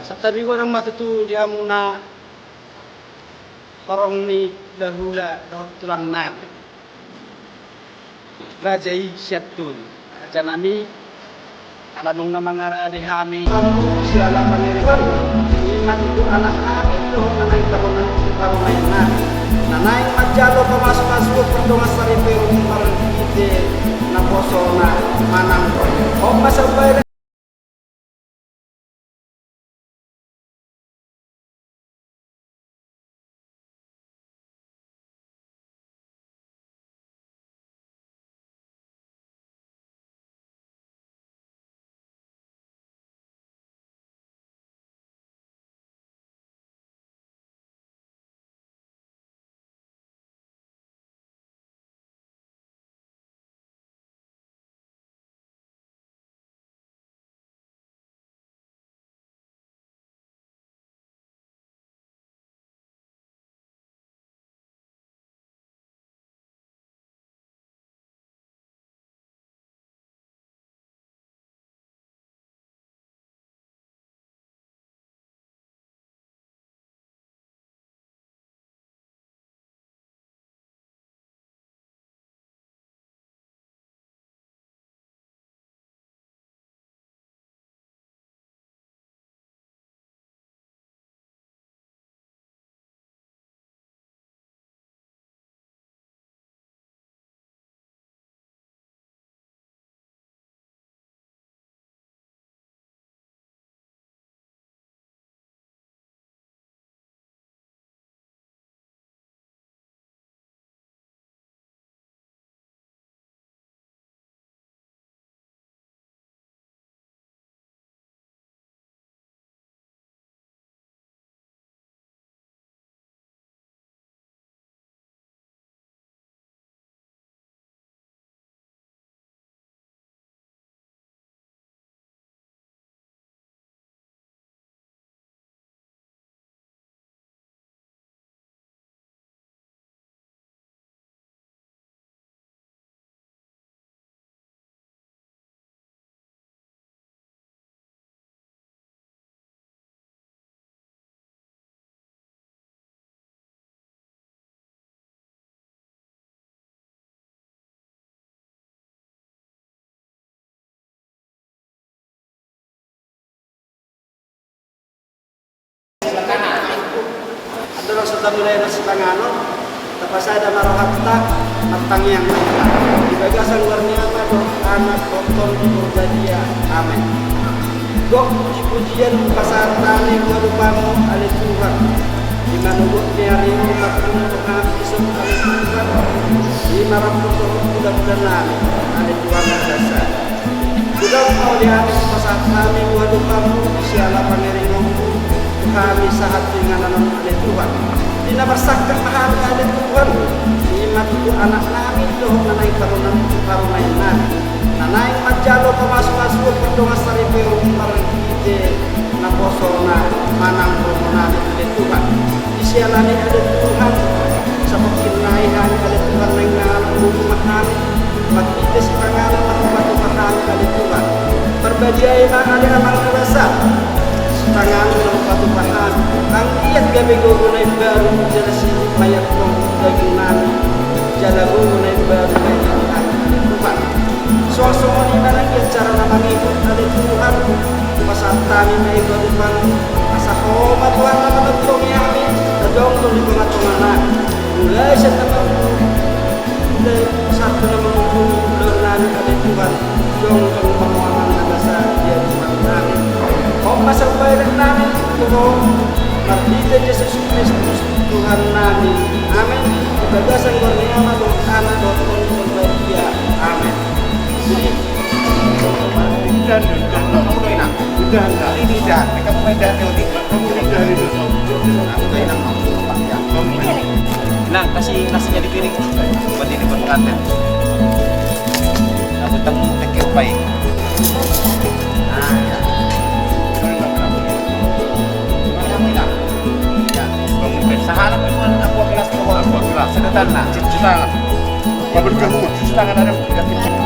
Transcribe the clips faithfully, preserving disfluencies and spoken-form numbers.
Santabi godang ma tutu di hamuna horong ni hulahula dohot tulang nami. Raja i sian Tugu. Raja nami, ala nunga mangarade hami. Siala panirikan, ima tutu anak nami dohot na naeng taronan, taronan nami. Na naeng manjalo pamasumasuon pardongansaripeon marhite naposona manang. Hombar sabaen. Andorang so tamulai na sipanganon, tapasada ma rohanta, martangiang ma hita. Di bagasan goar ni Ama dohot Anak dohot Tondi Porbadia. Amen. Gok pujipujian pasahat hami tu adopanMu, ale Tuhan. Di manogot ni ari on, marpungu hami dison, ale Tuhan. Di marambur dohot hulahula nami, ale Tuhan na dasa. Godang ma uli hami pasahat hami tu adopanMu, siala pangiringonMu tu hami sahat tu inganan on, ale Tuhan. Di na marsangkap ma hami, ale Tuhan, ima tutu anak nami dohot na naeng taronan, taronan nami, na naeng manjalo pamasumasuon pardongansaripeon marhite naposona manang romo nami, ale Tuhan. Di siala ni i, ale Tuhan, sapungkin nai hami, ale Tuhan, naeng na nunga hami marhite sipanganon na hupatupa hami, ale Tuhan. Parbadiai ma, ale Amang na dasa, sipanganon na hupatupa hami. Anggiat gabe gogo na imbaru jala sirip ma i antong daging nami, jala gogo na imbaru ma i hami, ale Tuhan. Songon i ma nangkin carana mangihut, ale Tuhan, pasahat hami ma i tu adopanMu, asa Ho ma Tuhan na manongtong hami na jongjong di tongatonga nami. Mulai sian na mangihut, mulai sahat tu na mangihut, ale Tuhan, jongjong ma Ho Amang na dasa di adopan nami. Ho ma sipaenak nami tu Ho, marhite Jesus Kristus Tuhan nami. Amen. Di bagasan goar ni Ama dohot Anak dohot Tondi Porbadia. Amen. Jadi, udah, udah, udah, udah, enak. Udah, udah. Ini udah. Mereka mau main dari Odi. Udah, udah, udah. Nah, udah enak, mau. Ya. Nang, kasih nasinya di piring. Buat ini, buat pengantin. Nah, utang mau pakai upai. Nah, ya. Ini, Nang. Ya. Bang, sahala, Bang, aqua gelas, aqua gelas. Sederhana. Cuci tangan. Cuci tangan ada. Cuci tangan ada. Cuci tangan.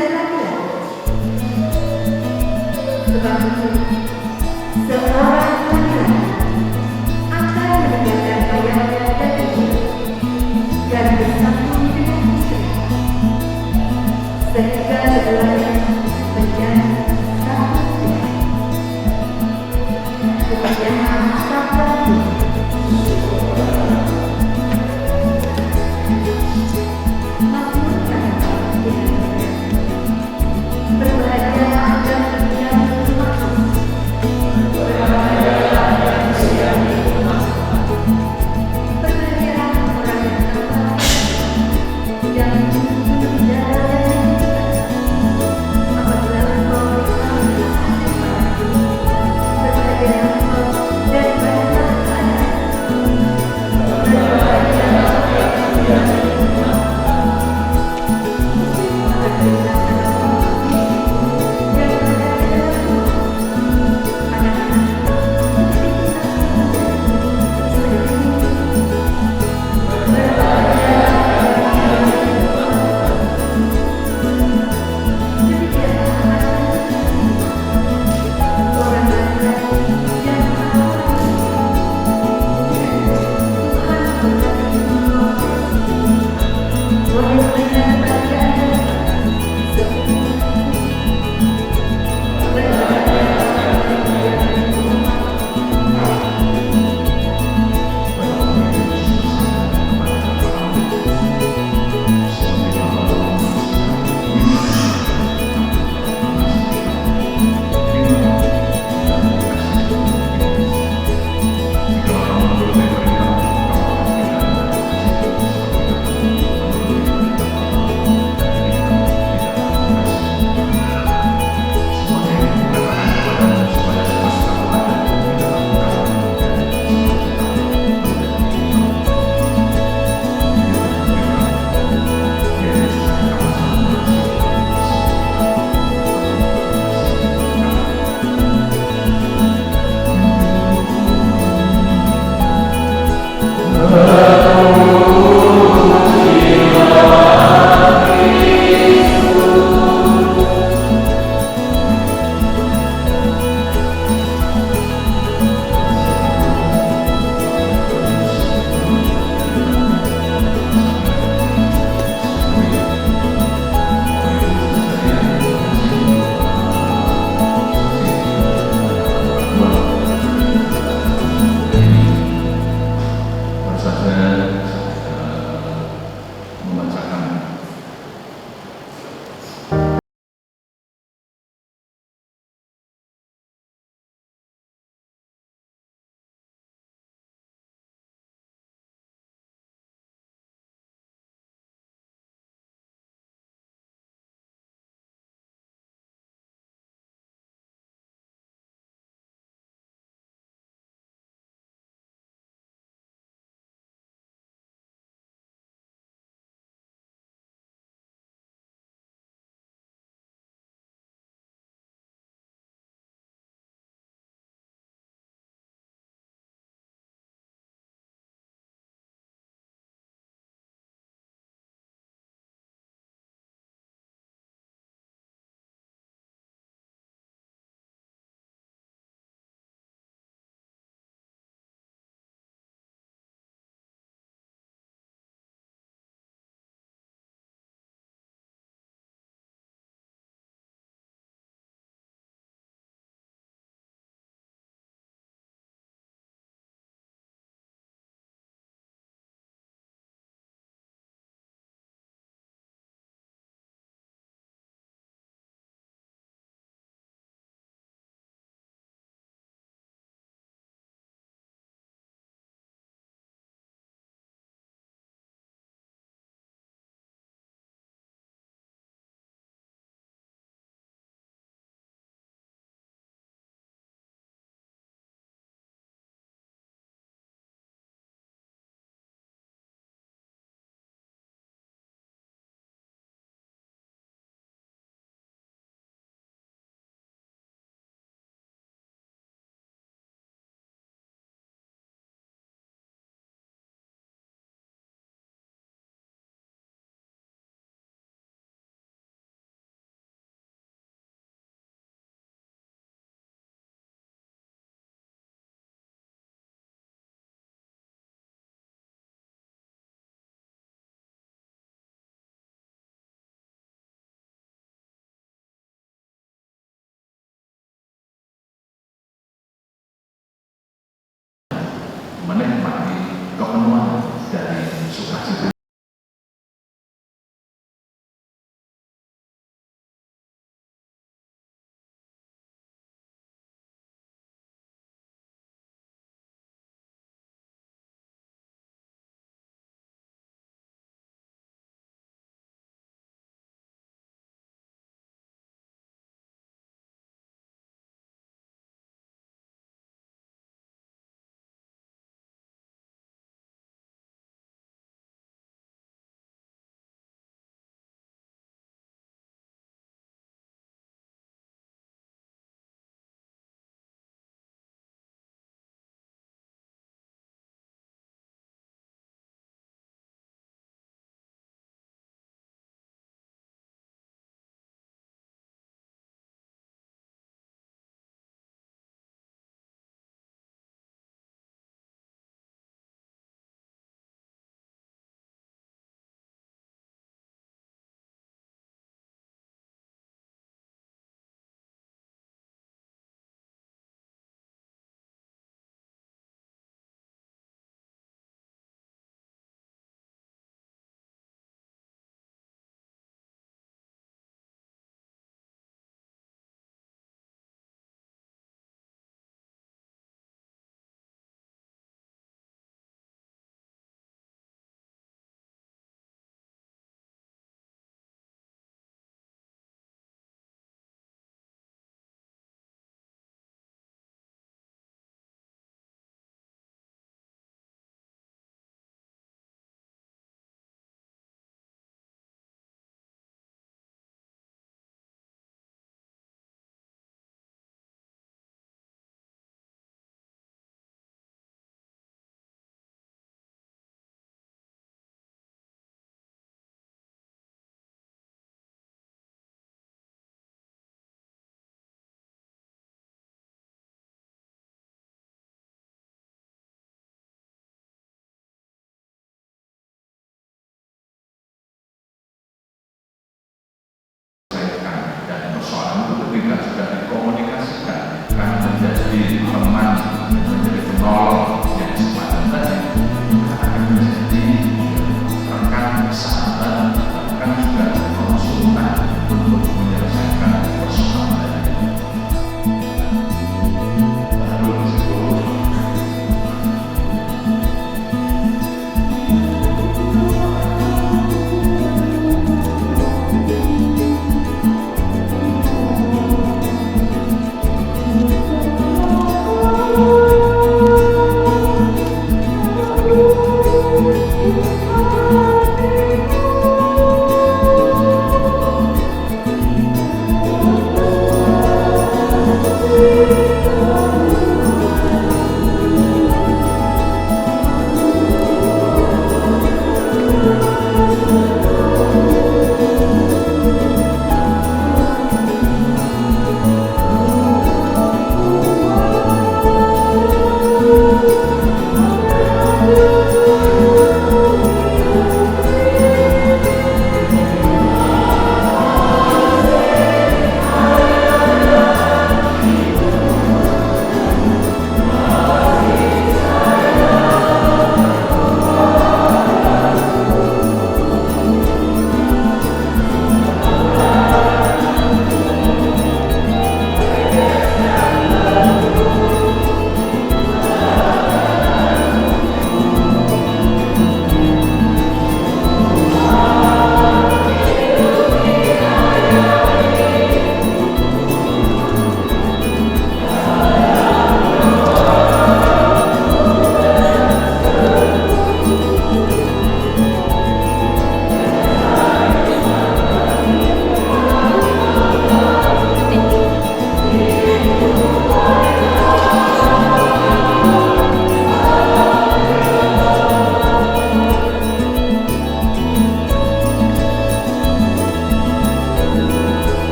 Laki-laki. Sebab itu, seorang laki-laki akan meninggalkan ayahnya dan ibunya dan bersatu dengan istrinya, sehingga keduanya menjadi satu tulang. Jadi, suka-suka.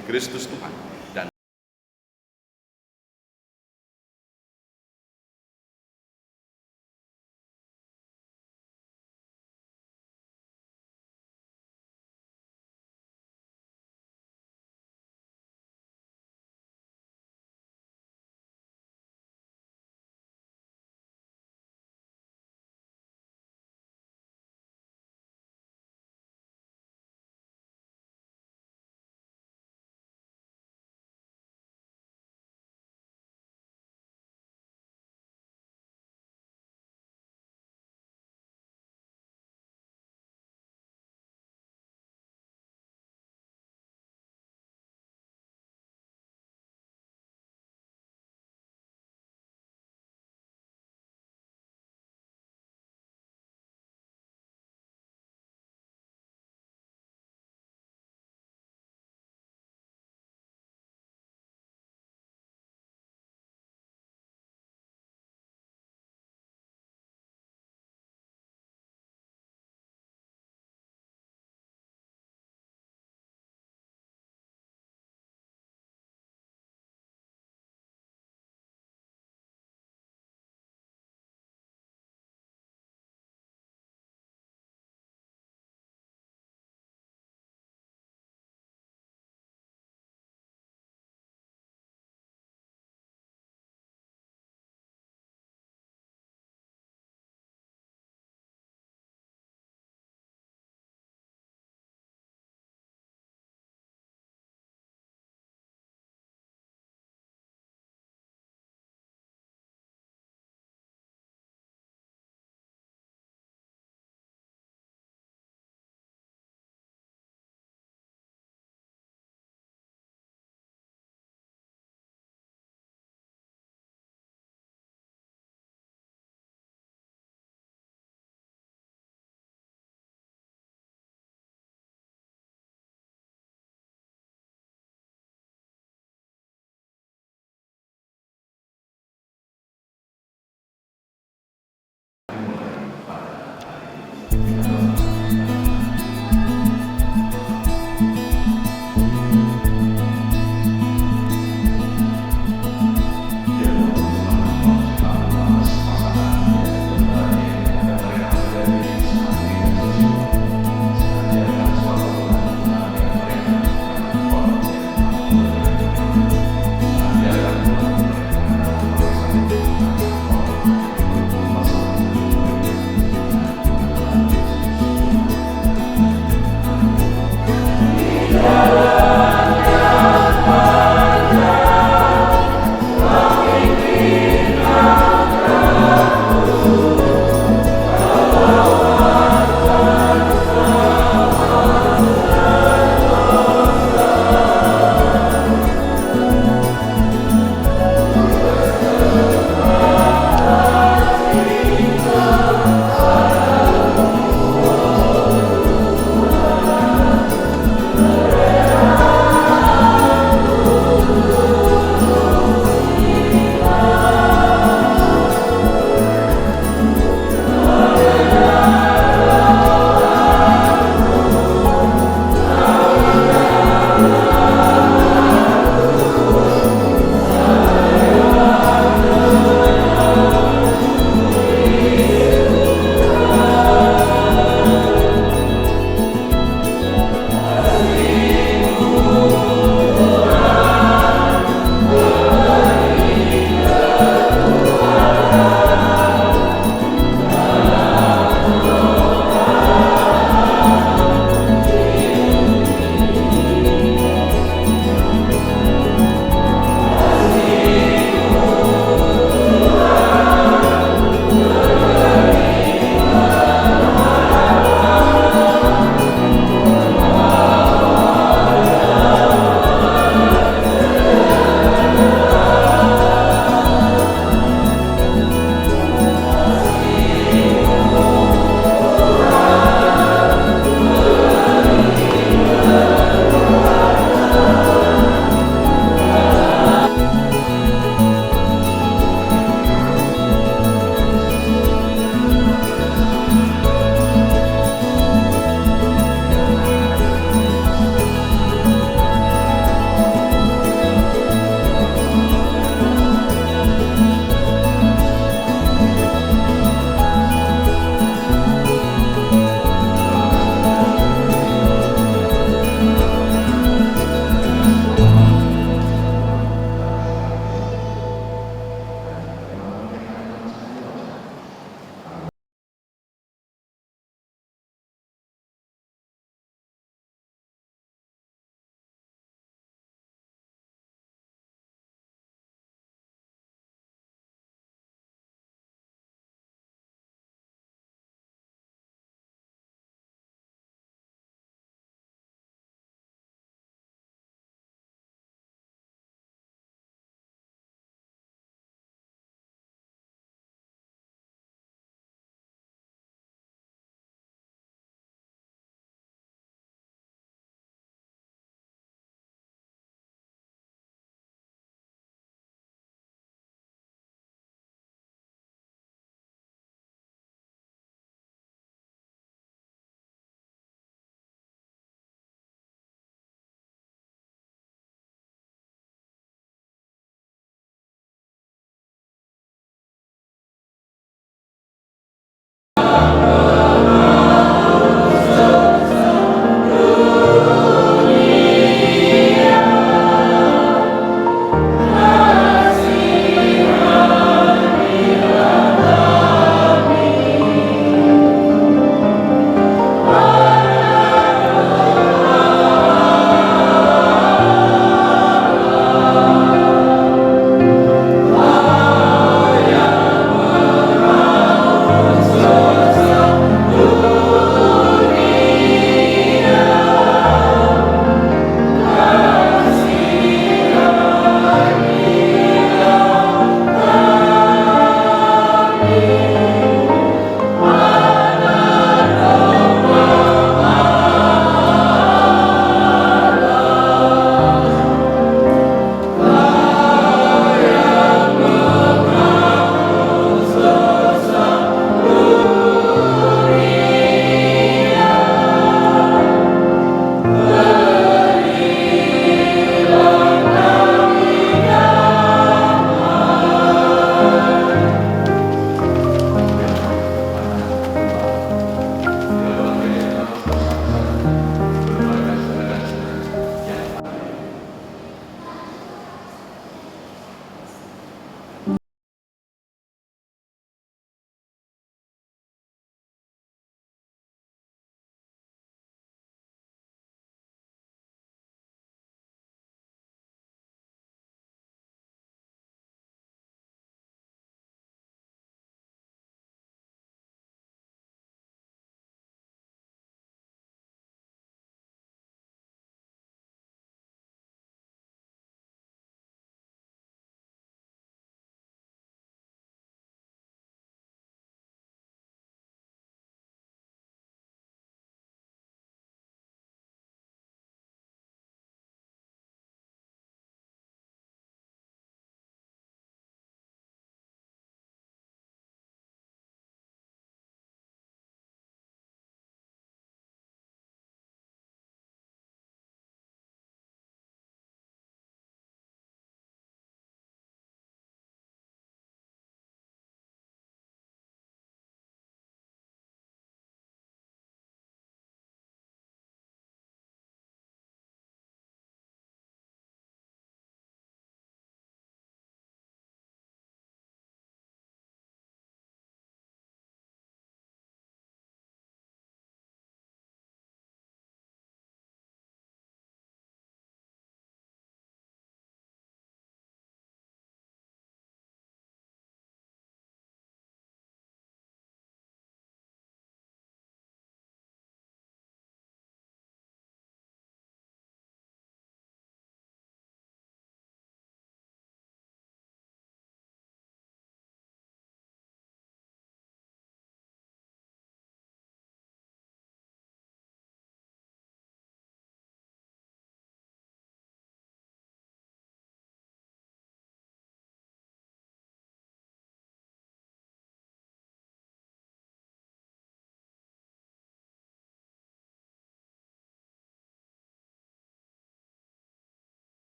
Kristus Tuhan. Dan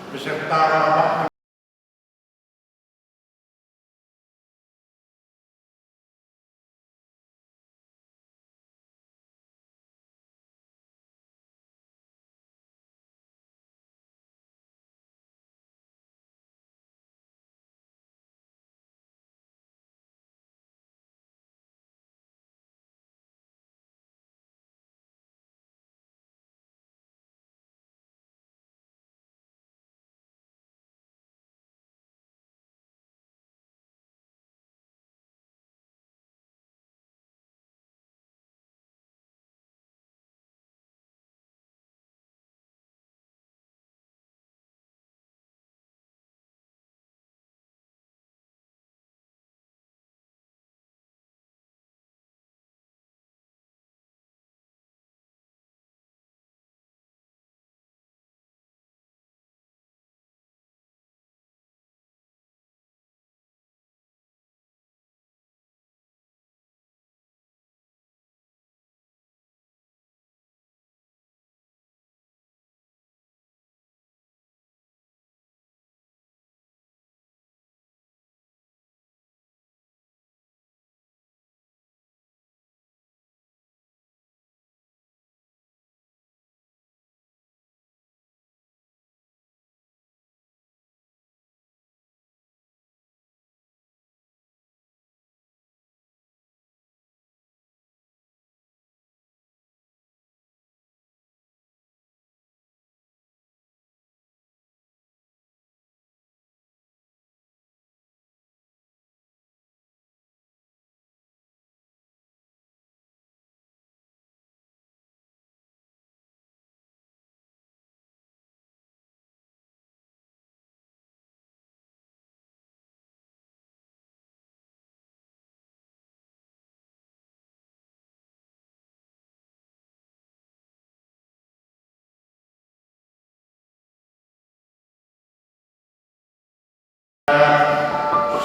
Beserta Bapak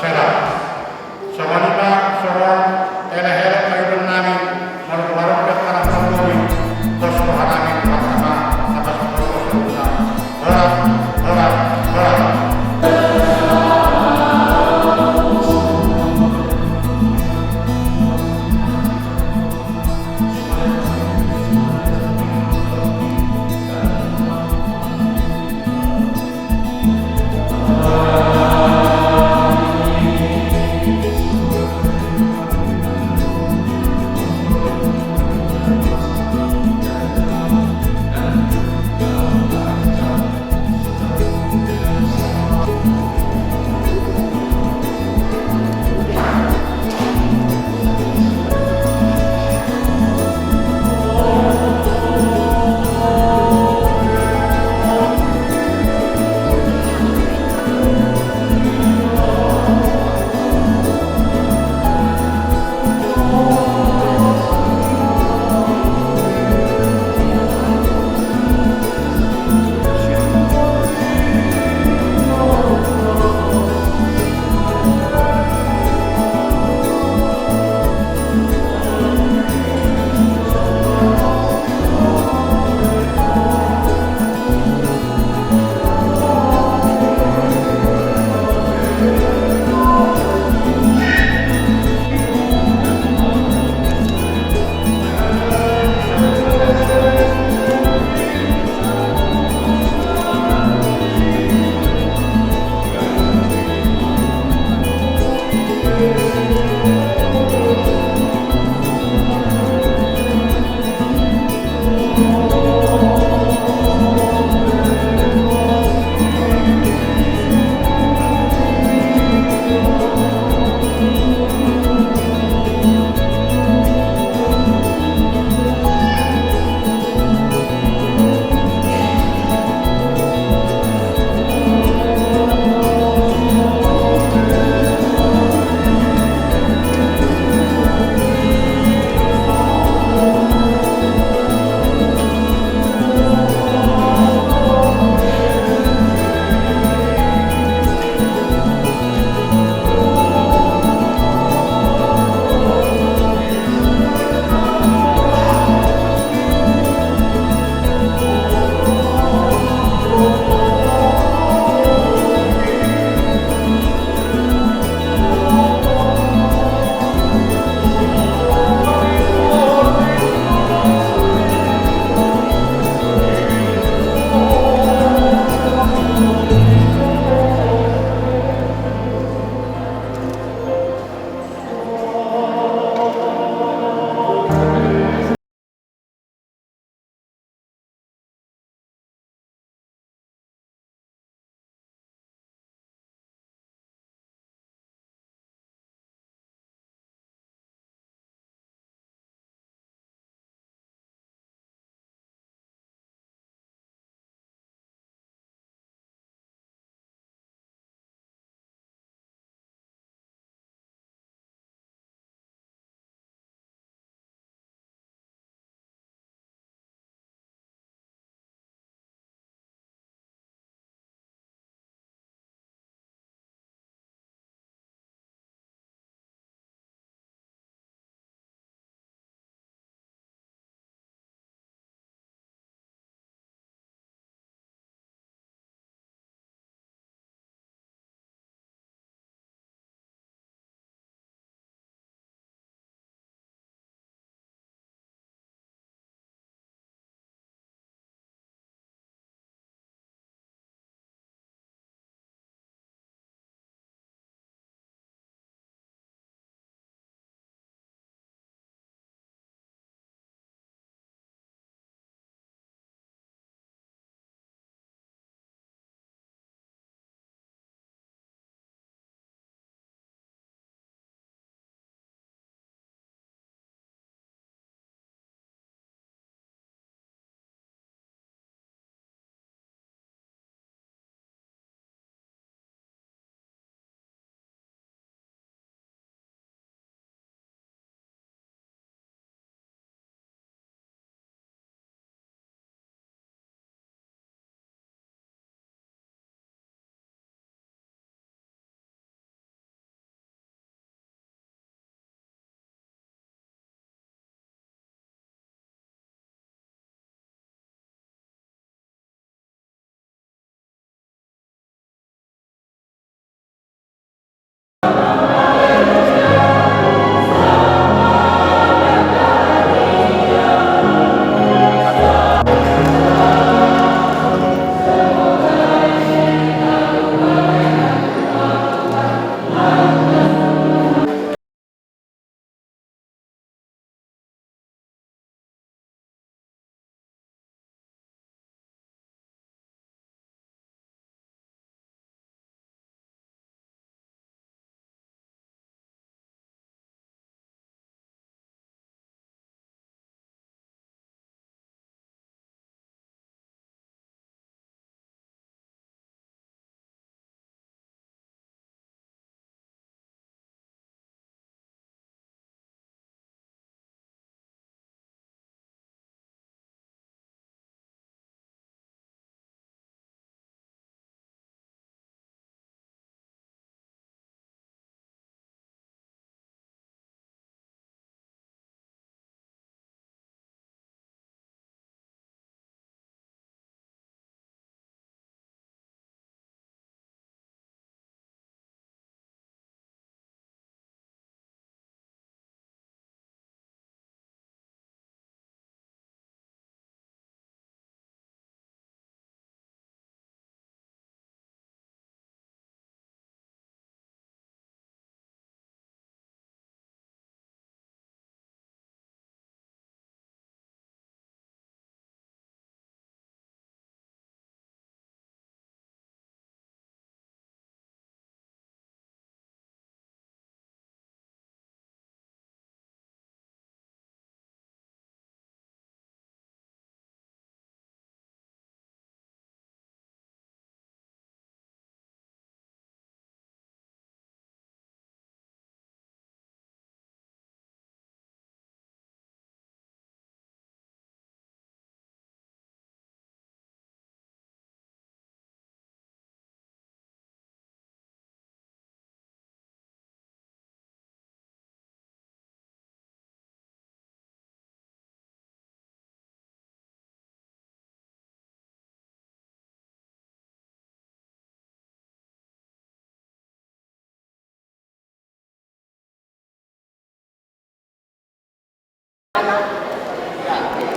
Sera. Songon i ma songon elek-elek na iuduti nami, molo tung adong pe hata na hurang, tos roha nami, roha nami, na pasupasuna. Horas, horas, horas.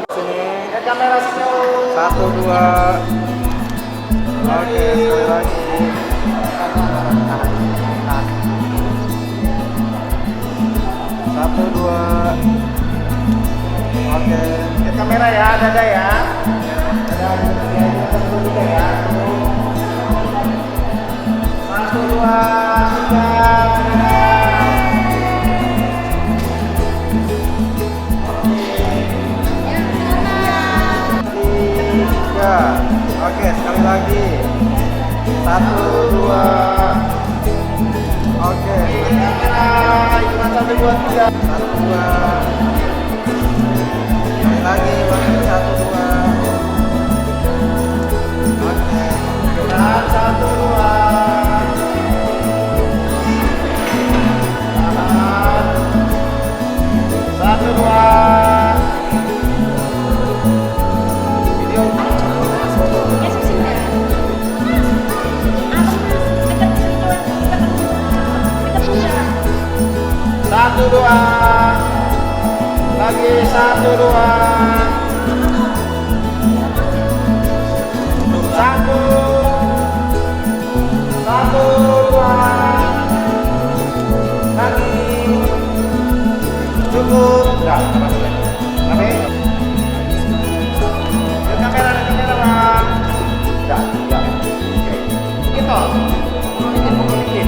Sini. Satu, dua. Oke, sekali lagi. Satu, dua. Oke. Lihat kamera ya, dada ya. Dada, ya, ya, ya. Satu, dua, tiga. Tiga. Oke, sekali lagi. Satu, dua. Oke. Satu, dua. Sekali lagi, Bang. Satu, dua. Oke. Tahan, satu, dua. Tahan. Satu, dua. Video. Satu, dua. Lagi, satu, dua. Satu. Satu, dua. Lagi. Cukup. Udah, masuk lagi. Oke. Lihat kamera, lihat kamera, Bang. Udah, udah. Oke. Dikit, toh. Dikit, dikit.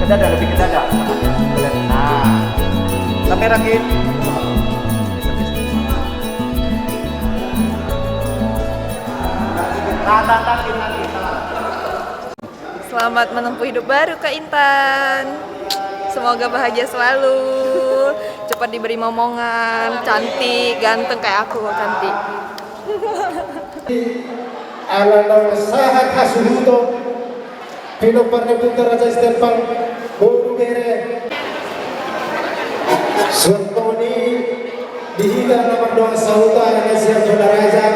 Ke dada, lebih ke dada. Nah. Kamera, Ki. Selamat menempuh hidup baru, Kak Intan. Semoga bahagia selalu. Cepat diberi momongan, cantik, ganteng kayak aku, cantik. Ala na sahat hasuhuton, pinompar ni Ompunta Raja Situmorang, boru, bere. Suang songon i di hita na mardongan sahuta, na sian Pondok Raja,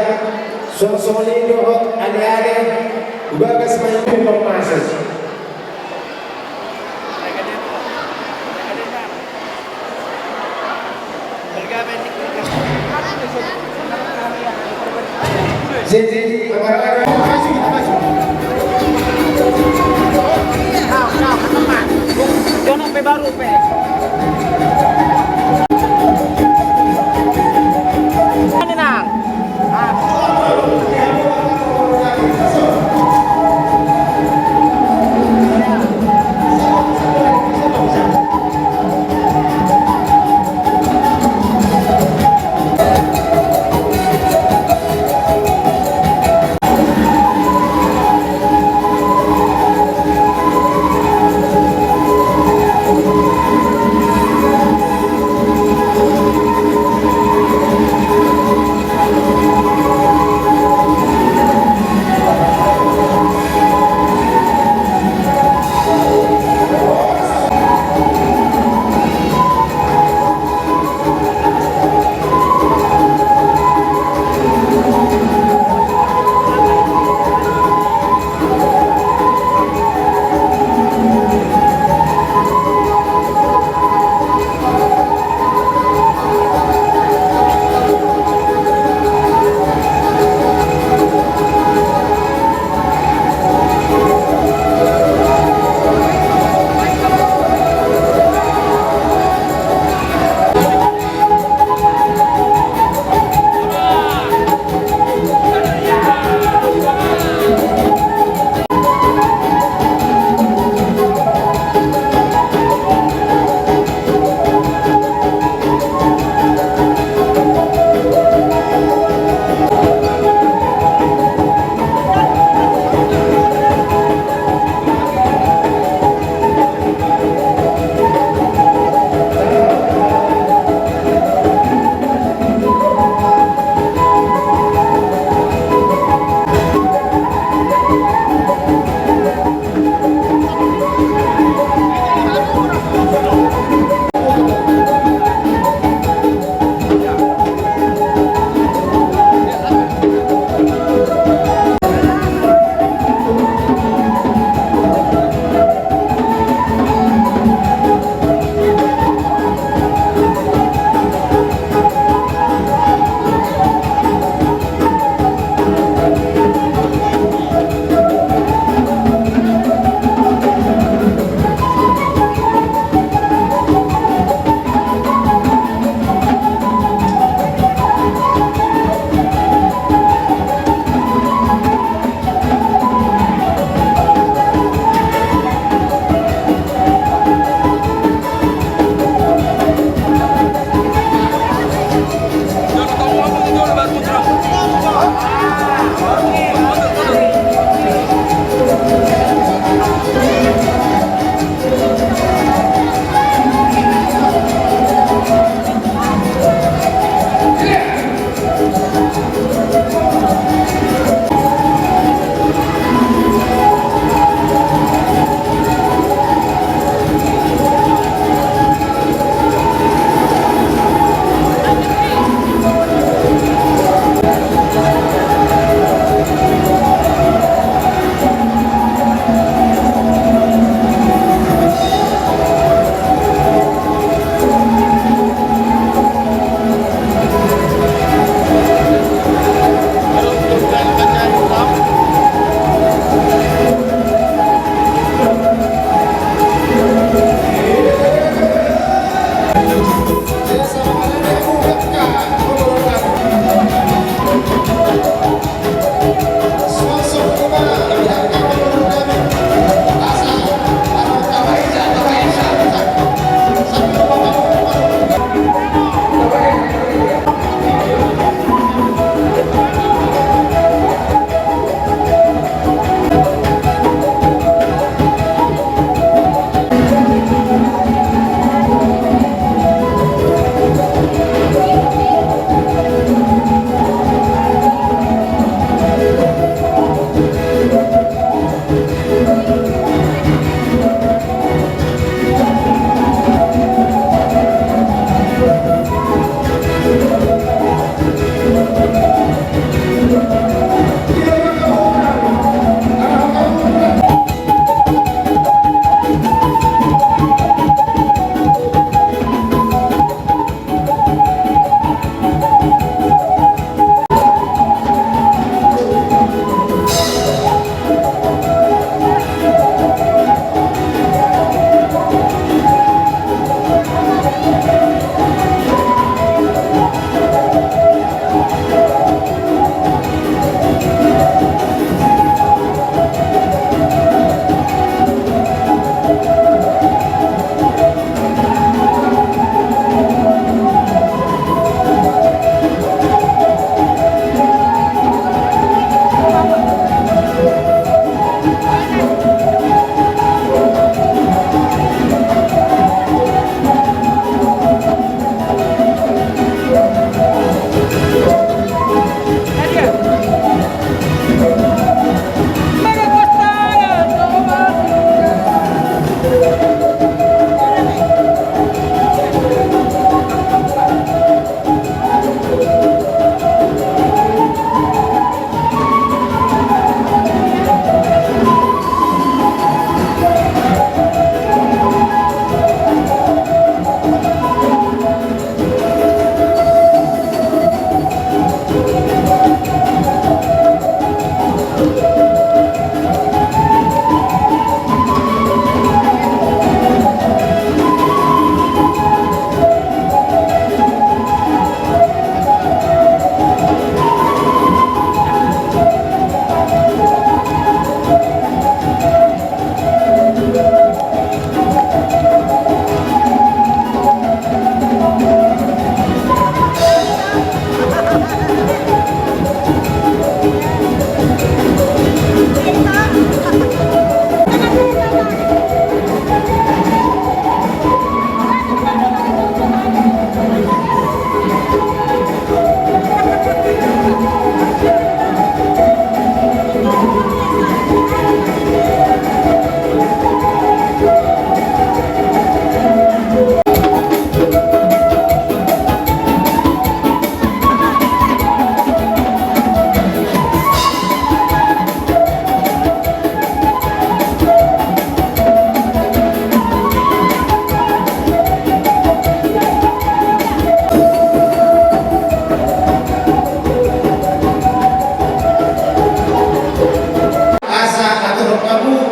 suang songon i dohot aleale, di bagas ma i pinompar masuk.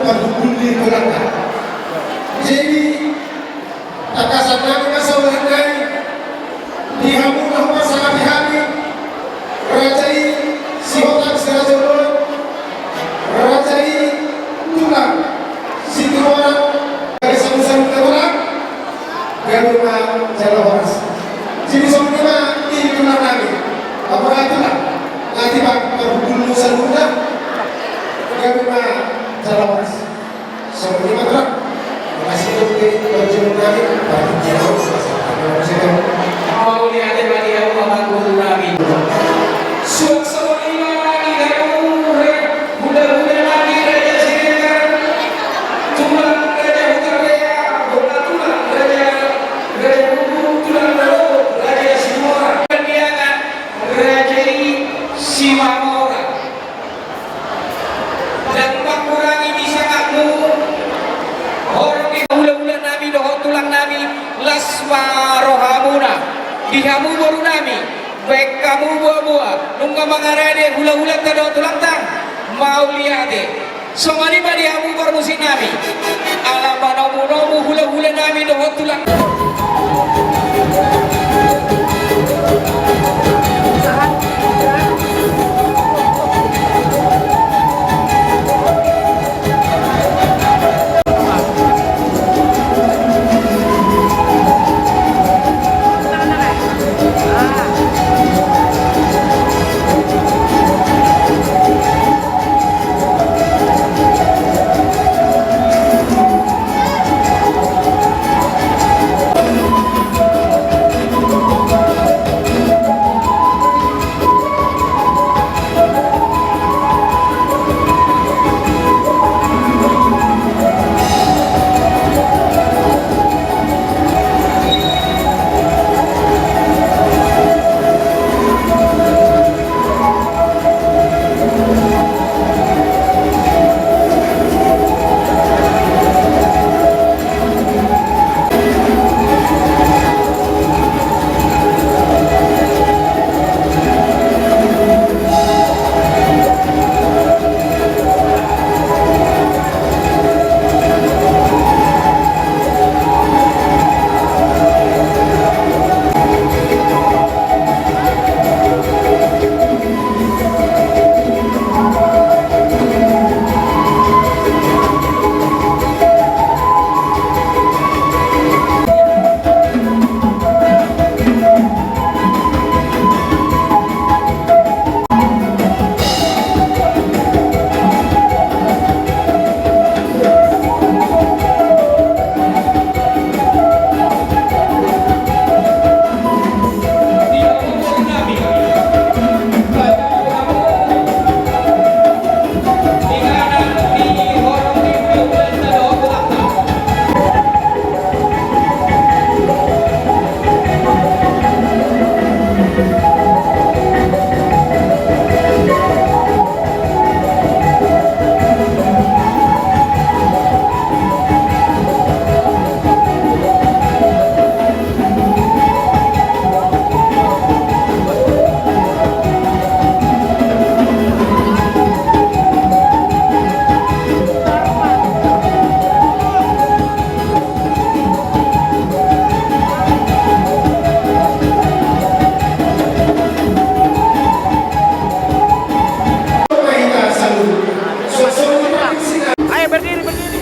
Parhundul di tulangna. Jadi, tangkasan nami ma saulahon nai di hamu na hupasangapi hami, raja i Sihotang si Raja Bolon, raja i tulang Situmorang, gabe sabu-sabu na tulang, gabe ma jala horas. Jadi songon i ma di tulang nami. Apo ra tulang? Nunga tiba parhundul saluhutna. Gabe ma jala horas. Songon i ma tulang. Makasih dope parjolo nami. Parjolo nami. Mauliate ma di hamu amang boru nami. Suang songon i ma di hamu re. Hula-hula nami Raja Siregar, tulang Raja Hutapea, bola tulang Raja, Raja Bubu, tulang Dalobo Raja Simora. Kandiangan Raja i Simamora. Ndang mangkurangi di sangapmu. Horong di hula-hula nami dohot tulang nami, las ma rohamuna. Di hamu boru nami. Baen hamu boa-boa, nunga mangarade hula-hulanta dohot tulangta, mauliate. Songon i ma di hamu parmusik nami, ala manomu-nomu hula-hula nami dohot tulang. Ayo, berdiri, berdiri.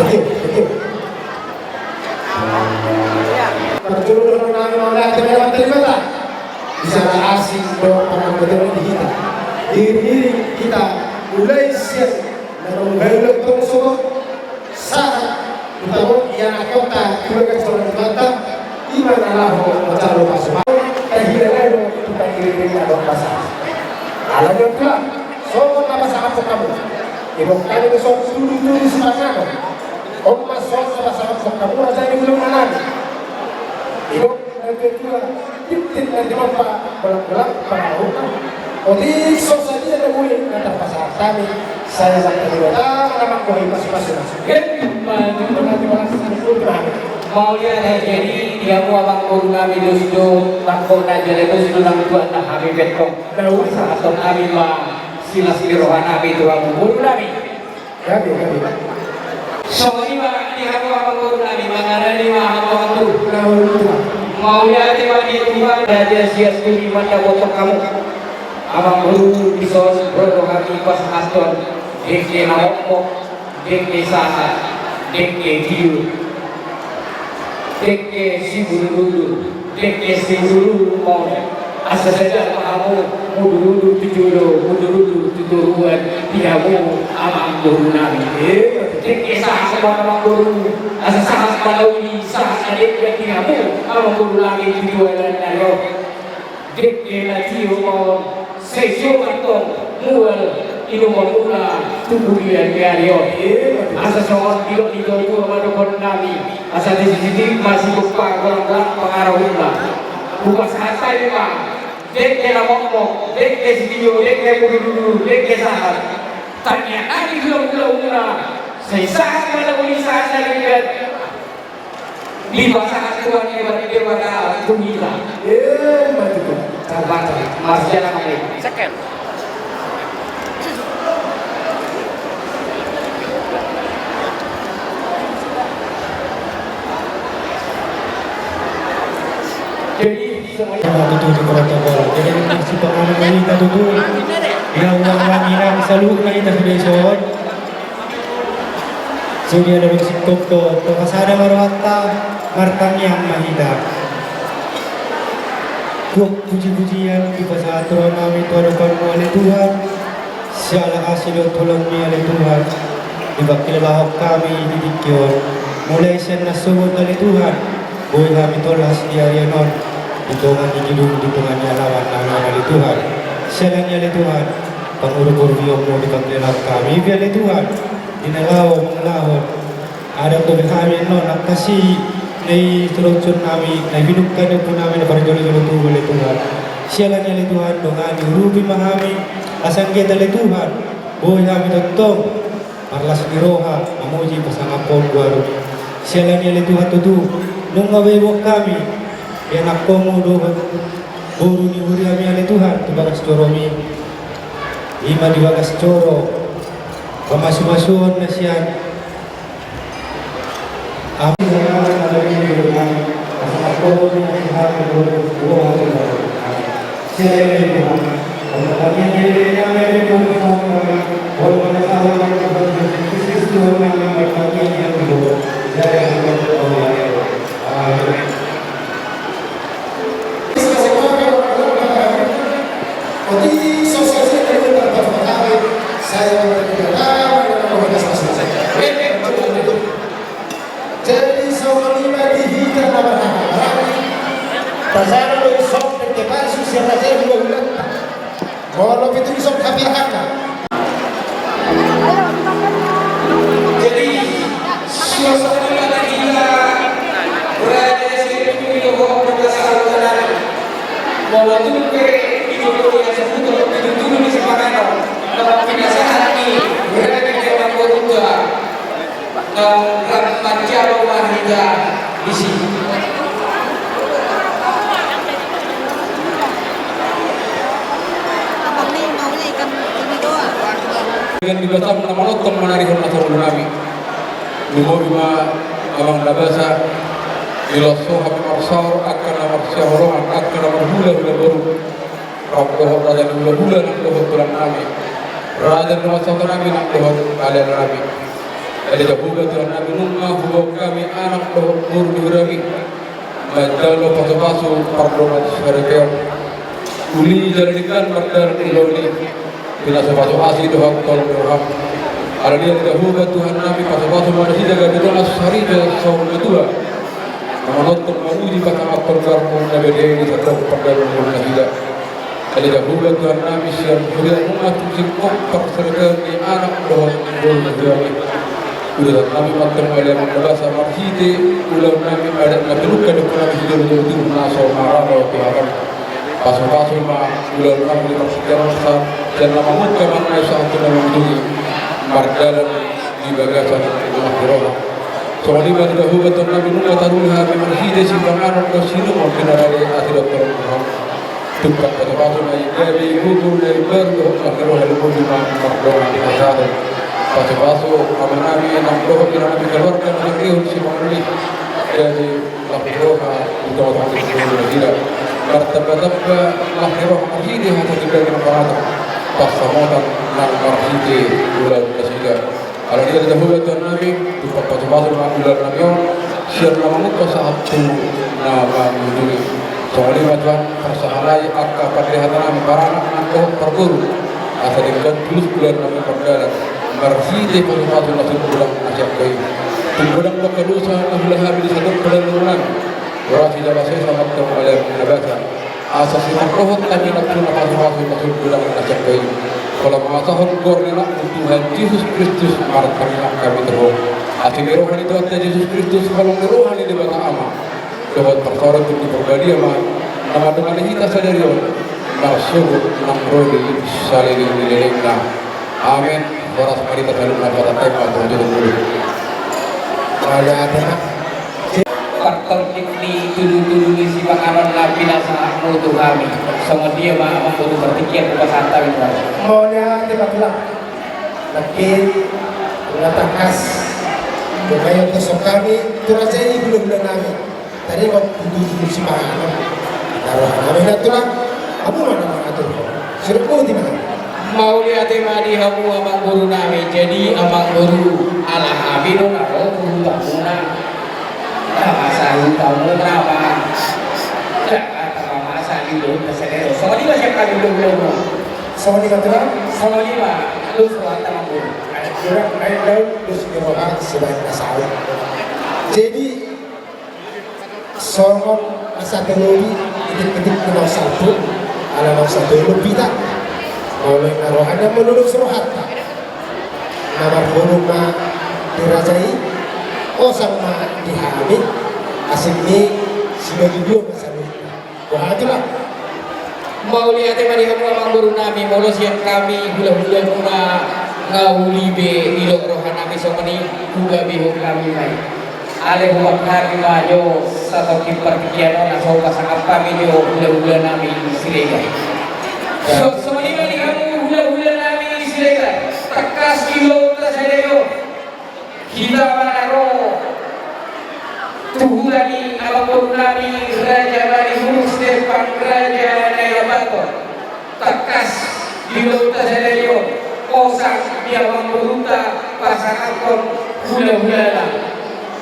Betul, betul. Parjolo do nang mauliate ma di Debata. Di siala asi dohot pangambeton ni di hita. Iring-iring hita mulai sian na mangulahon tong sogot sahat tu tabo ianakhonta tu bagas joro ni Tuhanta. Ima na laho manjalo pasu-pasu. Taida laho tu pangiring-iring na dohot pasahat. Alai on Tuhan, songon na pasahathon hamu. Didok hami do songon tudu-tudu sipanganon. On ma songon na pasahathon hamu raja ni ulaon nami. Didok na tua-tua, tintin na tinompa, bolang-bolang pangarahutna. Otik so sadia na boi na tarpasahat hami, sai Amanta Debata ma na manggohi pasu-pasuna. Emma tutu. Mauliate. Jadi di hamu amangboru nami dos do, bangkona jala dos do nang Tuhan na hami pentong. Pasahathon hami ma silas ni roha nami tu hamu boru nami. Gabe, gabe. Songon i ma di hamu amangboru nami, mangarani ma hamu amangboru. Mauliate ma di Tuhan, raja sias tuli mandapothon hamu. Amangboru, dison ro do hami pasahathon dengke na mokmok, dengke sahat, dengke tio, dengke siudur-udur. Dengke siudur-udur ma on. Asa sadia ma hamu mudur-udur tu jolo, mudur-udur tu toruan, di hamu amangboru nami. Dengke sahat ma on amangboru, asa sahat ma na uli, sahat na denggan di hamu amangboru nami tu joloan ni ari on. Dengke na tio ma on. Sai so antong mual inumonmuna tu bulian ni ari on. Asa songon didok ni natua-tua ma dohonon nami, asa disi-disi ma sigompa, bolang-bolang pangarahutna. Hupasahat hami ma dengke na mokmok, dengke sitio, dengke mudur-udur, dengke sahat. Tangiang nami tu ulaonmuna, sai sahat ma na uli, sahat na denggan. Dipasahat Tuhan Debata tu hita. Emma tutu. Marsijalang ma i. Jadi, semuanya tutu di protokol. Jadi, sipanganon ma hita tutu. Di hamu amang inang saluhutna hita sude dison. Sude adong singkop dohot, tonga sada ma rohanta, martangiang ma hita. Gok puji-pujian dipasahat roha nami tu adopanmu ale Tuhan, siala asi dohot holongmi ale Tuhan, dipangkilalahon hami di tingki on. Mulai sian na sogot ale Tuhan, boi hami tolhas di arian on, di tonga ni gedung, di tonga ni alaman na on ale Tuhan. Siala ni ale Tuhan, pangurung-urungionmu dipangkilalahon hami, i pe ale Tuhan. Di na laho mangulahon adat dope hami annon, angka si na i suruhon nami, na i pinungka ni ompu nami na parjolo-jolo tubu ale Tuhan. Siala ni ale Tuhan, dongani urupi ma hami, asa anggiat ale Tuhan, boi hami tongtong marlas ni roha mamuji pasangaphon baru. Siala ni ale Tuhan tutu, nunga be boan hami ianakhonmu dohot boru ni huriami ale Tuhan tu bagas joromi. Ima di bagas joro pamasu-masuon na sian Jadi songon i ma di hita na marhahamaranggi. Tarsongon do dison dengke palsu sian raja ni hulahulanta. Molo pitu dison hape hata. Jadi suasana na hita raja sendiri dohot raja saudara. Molo tung pe di jolo ni asa putar di tutu di sipanganon na pinasahat ni raja ni amangborunta. Naung rap manjalo ma hita disi. Dengan di batang na manongtong manarihon na torop nami. Lumobi ma amang na basa. Di los so hami marsaor angka na marsihaholongan, angka na marhulahula boru. Rap dohot raja ni hulahula nang dohot tulang nami. Raja ni na marsaor nami nang dohot ale nami. Alai Jahowa Tuhannami, nunga huboan hami anak dohot boru di huriam i manjalo pasupasu pardongansaripeon. Uli jala denggan mardalan ulaon i, pinasupasu asi dohot holong ni roham. Alai Jahowa Tuhannami, pasupasu ma nasida gabe dongan saripe saur matua, na manongtong mamuji pasangaphon goarmu na badia i di sandok pardalanan ni nasida. Alai Jahowa Tuhannami, sian huriam nunga tung singkop parsaripeon ni anak dohot boru di huriam i. Udutan nami ma antong ale Amang na basa, marhite ulaon nami adat na pinungka dohot nami sijolo-jolo tubu na so maralo tu hataM. Pasupasu ma ulaon nami di partingkian on, sian na mamungka manang sahat tu na mangujungi, mardalan di bagasan las ni roha. Songon i ma Jahowa Tuhannami, nunga taruli hami marhite sipanganon dohot siinumon di na rade asi dohot holong ni rohaM. Tung pasupasu ma i gabe gogo na imbaru dohot las ni roha, lumobi ma mardongan di hasahaton. Pasupasu amanami nang dohot inanami, keluarga na mangihut sipanganon i, gabe las ni roha di tonga-tonga ni nasida. Martamba-tamba las ni roha marhite hata sibagian na panatang, pansamotan nang marhite ulaon nasida. Alai Jahowa Tuhannami, tung pasupasu ma ulaon nami on, sian na mamungka sahat tu na mangujungi. Songon i ma Tuhan, parsahalai angka pandehatanami, paranak nang dohot parboru, asa denggan tulus ulaon nami mardalan marhite pasupasu na sun godang na sian Ho i. Tung godang do angka dosa na huula hami di sandok pardalanan nami, horas jala sesa ma antong ale Amang na basa, asa simarrohon hami nangkin na pasupasu na sun godang na sian Ho i. Holan mangasahon goar ni Anakmu Tuhan Jesus Kristus, martangiang hami tu Ho. Asi ni roha ni Tuhanta Jesus Kristus, holong ni roha ni Debata Ama, dohot parsaoran Tondi Parbadia ma na mandongani hita sadari on, marsogot nang ro di saleleng ni lelengna. Amen. Horas ma di hita saluhutna, pasahat ma tu hita. Mauliate ma. Partongkit ni tudu-tudu ni sipanganon na pinasahatmu tu hami. Songon dia ma Amang Boru, partingkian hupasahat hami tu Ho. Mauliate ma Tulang. Nangkin na tangkas, dohot na ianggo hami tu raja i, hulahula nami. Tadi ma tudu-tudu sipanganon. Taruhon nami na Tulang, hamu ma na mangaturhon. Siruk boti ma. Mauliate ma di hamu Amang Boru nami. Jadi Amang Boru, ala hami do na ro tu hutamuna. Masa hutamuna ma. Jakarta ma, masa di Jakarta sendiri. Songon i ma sian hami do, do, do. Songon i ma Tulang. Songon i ma. Dos rohanta Amang Boru. Aek, aek daun, dos ni roha, sibaen na saut. Jadi songon na sahat tu lobi, itik-itik ni naung salpu, ala naung salpu i lobi ta. Molo na rohana, molo dos rohanta, na marhobas ma di raja i, osang ma di hami, asing ni sibagi dua ma saluhutna. Boha Tulang? Mauliate ma di hamu Amang Boru nami, molo sian hami hulahulamuna, nga uli be didok roha nami songon i, hugabehon hami ma i. Alai huboan hami ma jo satongkin partingkian on, asa hupasangap hami jo hulahula nami Siregar. So, songon i ma di hamu hulahula nami Siregar, tangkas di ulaonta sadari on, hita ma na ro tu huta ni Amang Boru nami Raja Manihuruk Stefan Raja Naiambaton. Tangkas di ulaonta sadari on, osang di Amang Borunta pasangaphon hulahulana.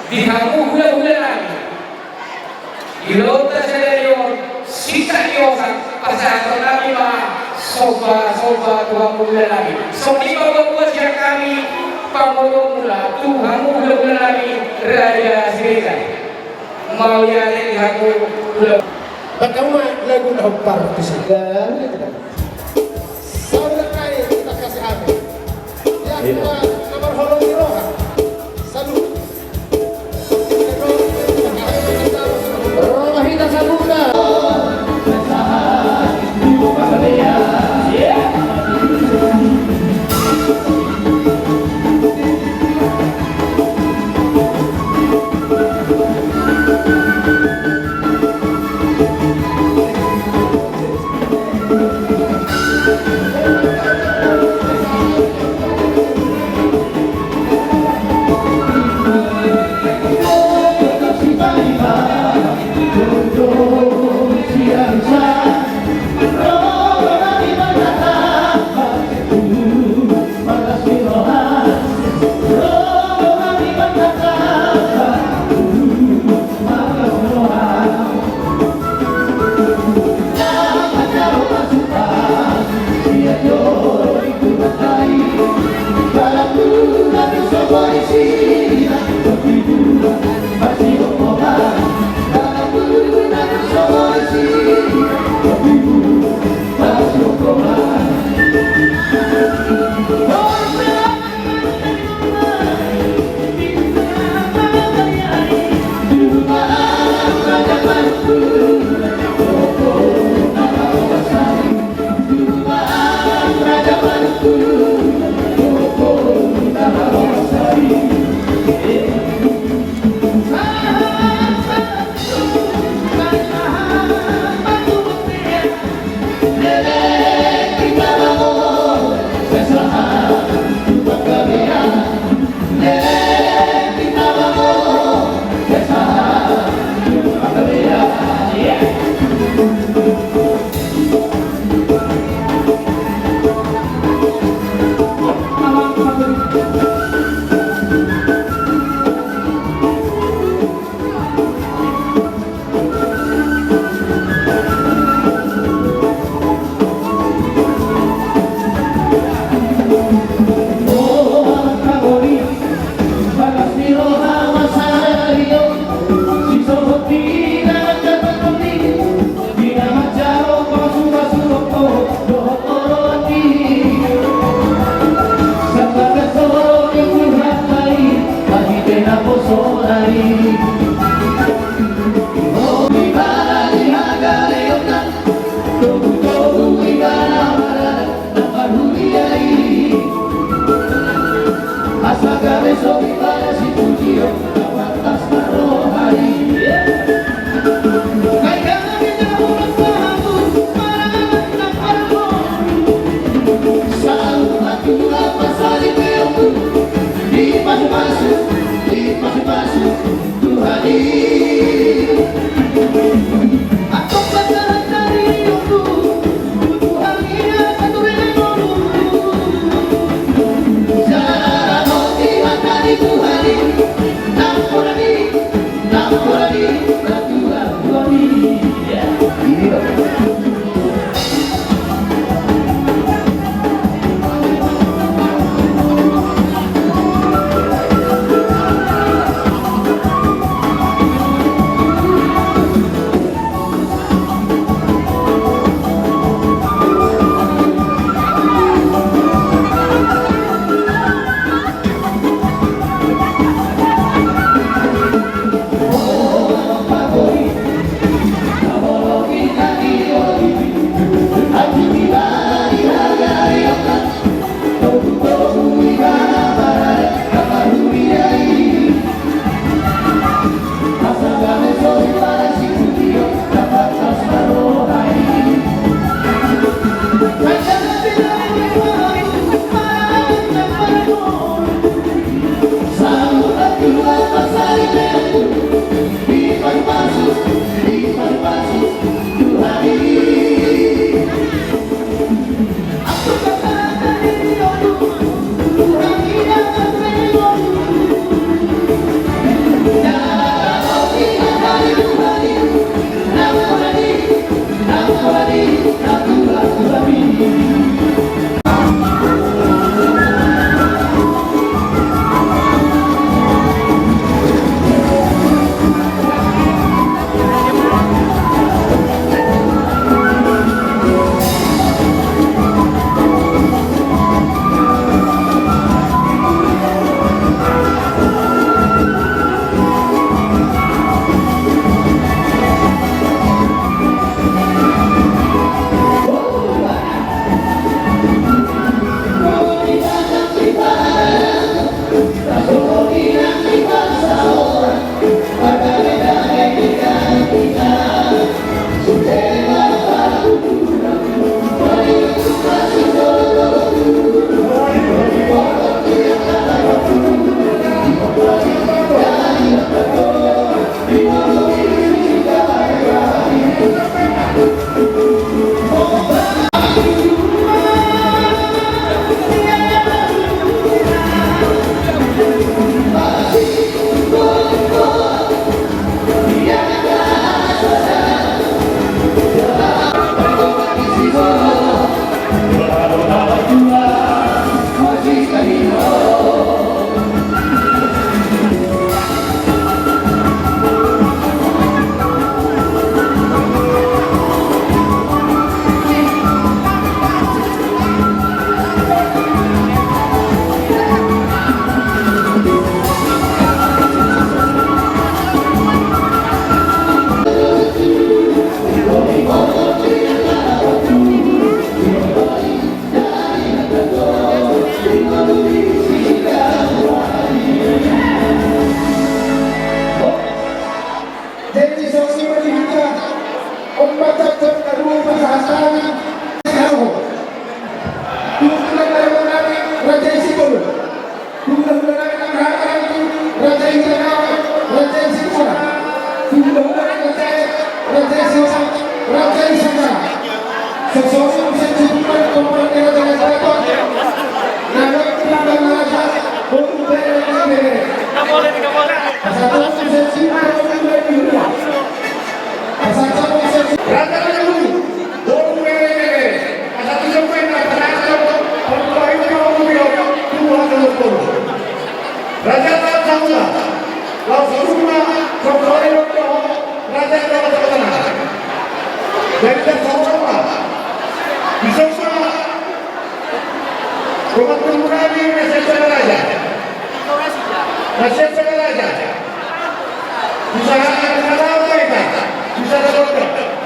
Di hamu hulahula nami, di ulaonta sadari on, singkat ni osang, pasahaton nami ma somba-somba tu hamu hulahula nami. Songon i ma buat-buat sian hami pangolomuna tu hamu hulahula nami Raja Siregar. Mauliate di hamu hula. Bahen hamu ma lagu na hombar tu si. Saudara nai, kita kasih hati. Yang dua, nomor holong di roha. Satu. Roha hita sabuka.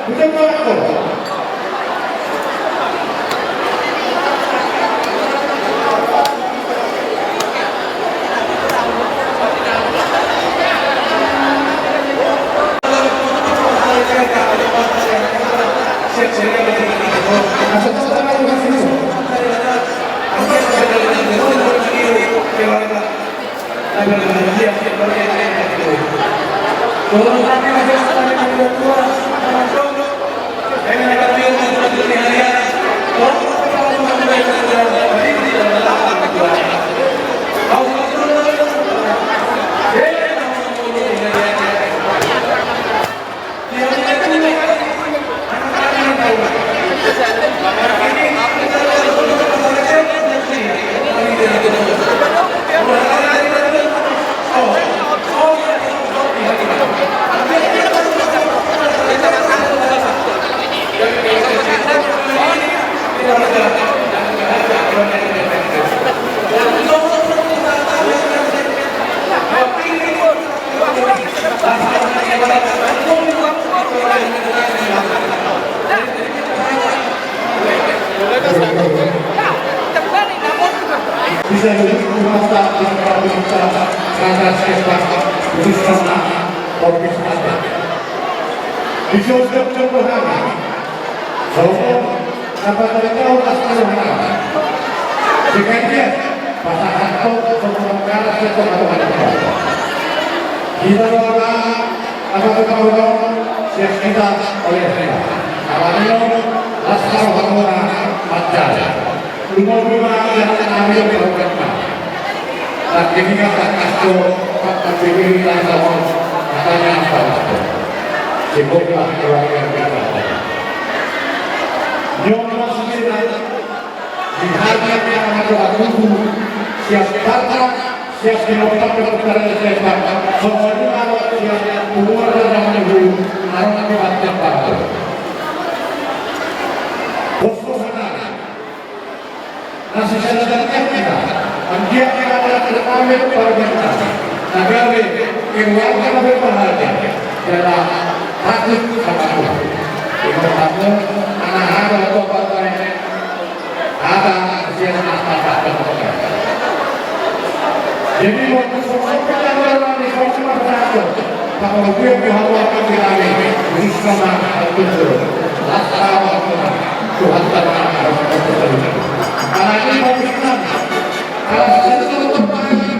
Bisa dapat. Bisa jadi rumah tak bisa bisa rasa sepak bisa sama ofis ada. Bisa sudah berdoa. Somo, na pataritaon las ni rohana. Sekalian, pasahathon somo na garas tu Tuhan. Hita doa, apa tu Tuhan, siap hita oleh hita. Apa ni, las ni rohana, manjalo. Lumobi ma di hata nami dohot keluargana. Nangkin ingat tangkas do, nangkin ingat tangkas do, hatana apa do. Sibuklah keluarga kita. Nyoman sendiri, di hati yang ada waktu, siap datang, siap di tempat, siap datang, songon i ma siap keluar dari dulu, arah di tempat. Bos-bosan. Na sisada hita, anggiat na maradat hami parbintangan, na gabe keluarga na berbahagia, jala takut sama Tuhan. Ingkon hamu, anak-anak, bapak-bapak, hata sian atas. Jadi, waktu sosok kita berani sosok masyarakat, Pamobian Tuhan waktu kita ini, bisa mantap betul. Las ni rohana, Tuhan tanah harus betul. Karena ini bagus kan? Kalau saya tutup lagi,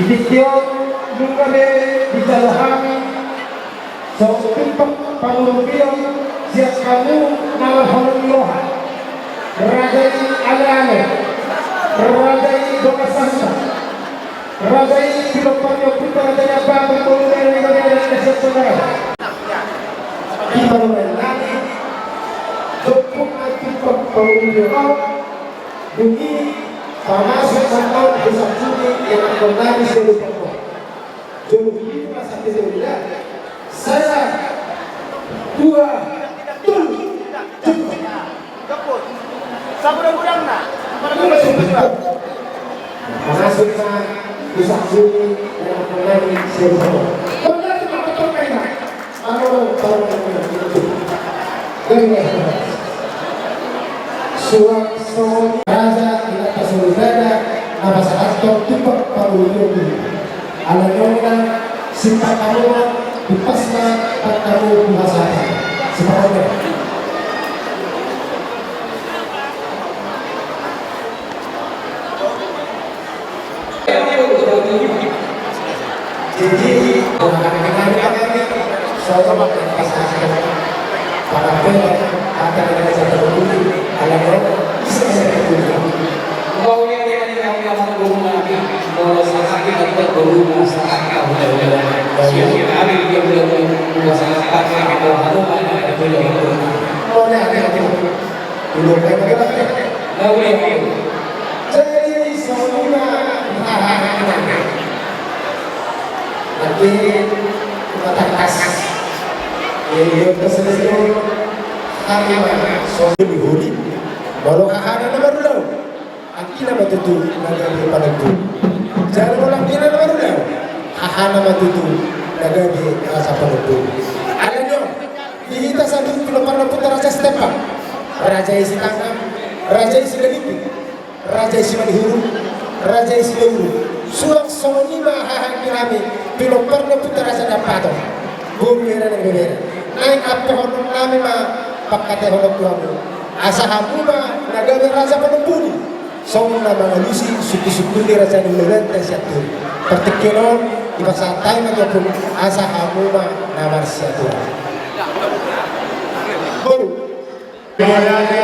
Tingki on nunga be dijalo hami songon tumpak pangurupion sian hamu na marholong ni roha, raja i Aleale, raja i Dongan Santa, raja i Pilopar ni Ompunta Raja Nababan, boru Medan, Medan, Medan, Medan. Di parumaen nami, jomput ma tumpak pangurupion on, dung i pamasuk ma on tu sangkuni ianakkon nami sian tumpak on. Jolo hupitu ma santitolina. Sada, dua, tolu. Cukup. Sabuda-budangna. Pamasuk ma tu sangkuni ianakkon nami sian tumpak on. Suang songon raja, inanta soripada, na pasahathon tumpak pangurupion. Alani on, simpan hamu ma, tumpas ma, tumpak hamu tu hasahatan. Simpan hamu. Jadi songon i ma haha nami. Nanti matangkas. Jadi dia pesan dia. Hami ma songon i holi. Molo hahana na marulaon, angkina ma tutu na gabe panentu. Jala molo angkina na marulaon, hahana ma tutu na gabe rasa panentu. Alani on, di hita saluhut Pilopar ni Ompunta Raja Sitambang, raja i Sitanggang, raja i Sigalumbung, raja i Simalihurung, raja i Sidaurung. Suang songon i ma haha anggi nami, Pilopar ni Ompunta Raja Nababan, boru Medan, Medan, Medan. Naeng ampohonon nami ma pangkataion on tu hamu. Asa hamu ma na gabe raja panentu. Songon na mangalusi sungkun-sungkun ni raja ni hulahulanta sian Toru. Partingkian on, dipasahat hami ma tu hamu, asa hamu ma na marsiatura. Boru. Jadi,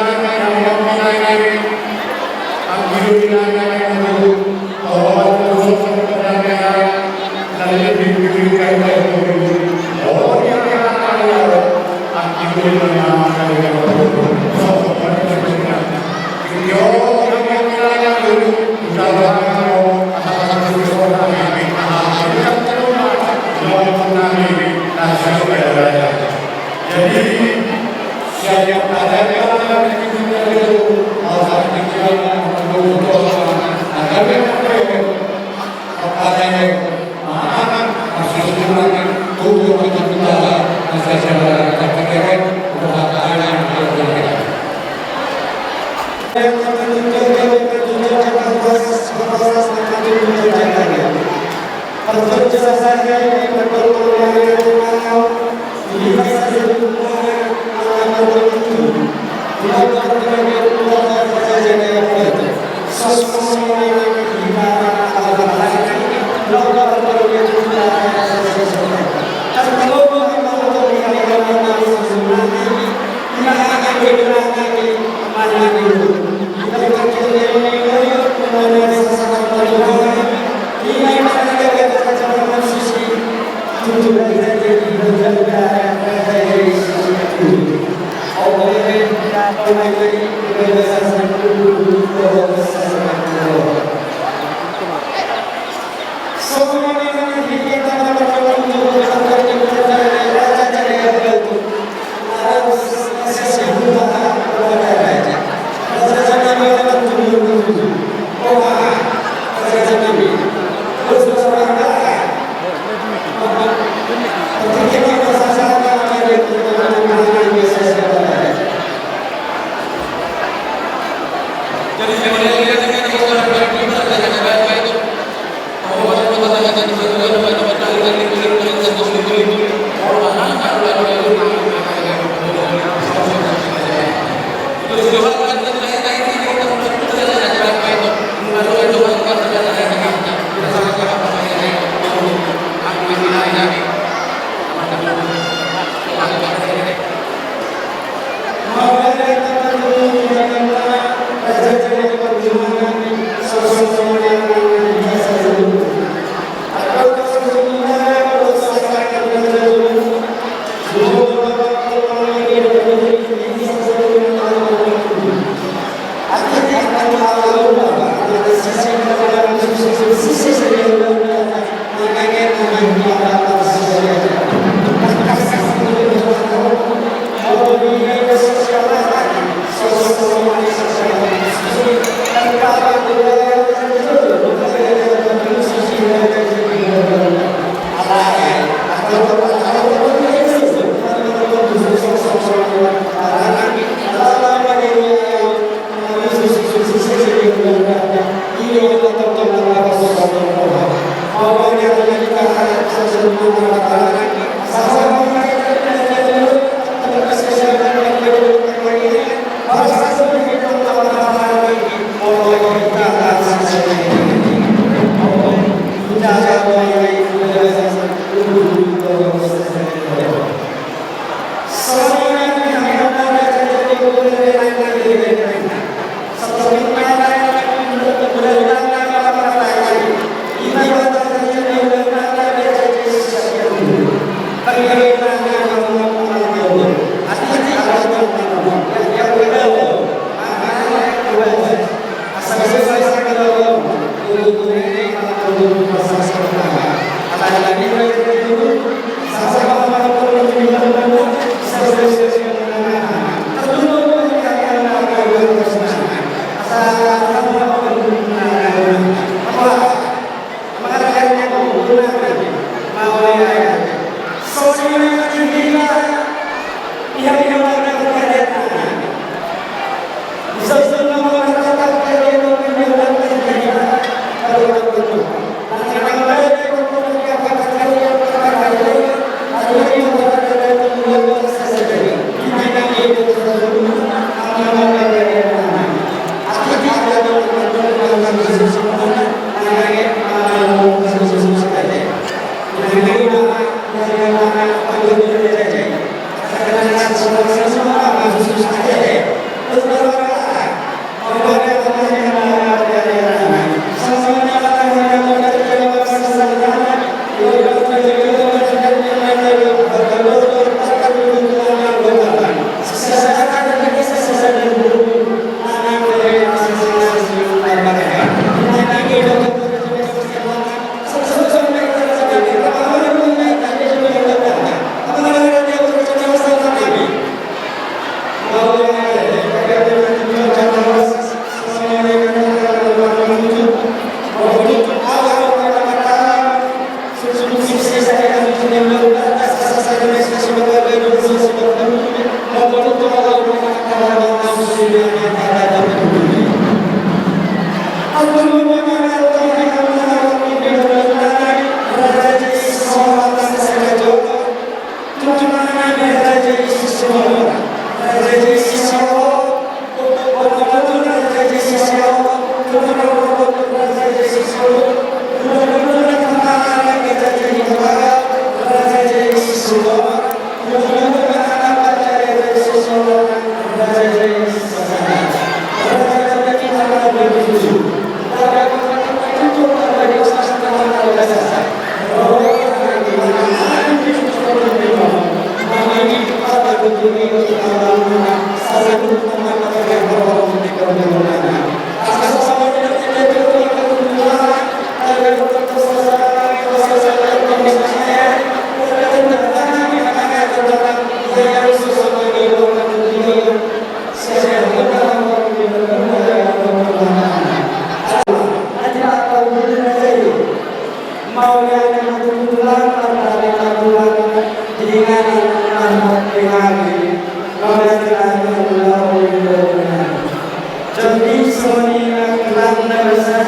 Jadi songon i ma tulang na basa,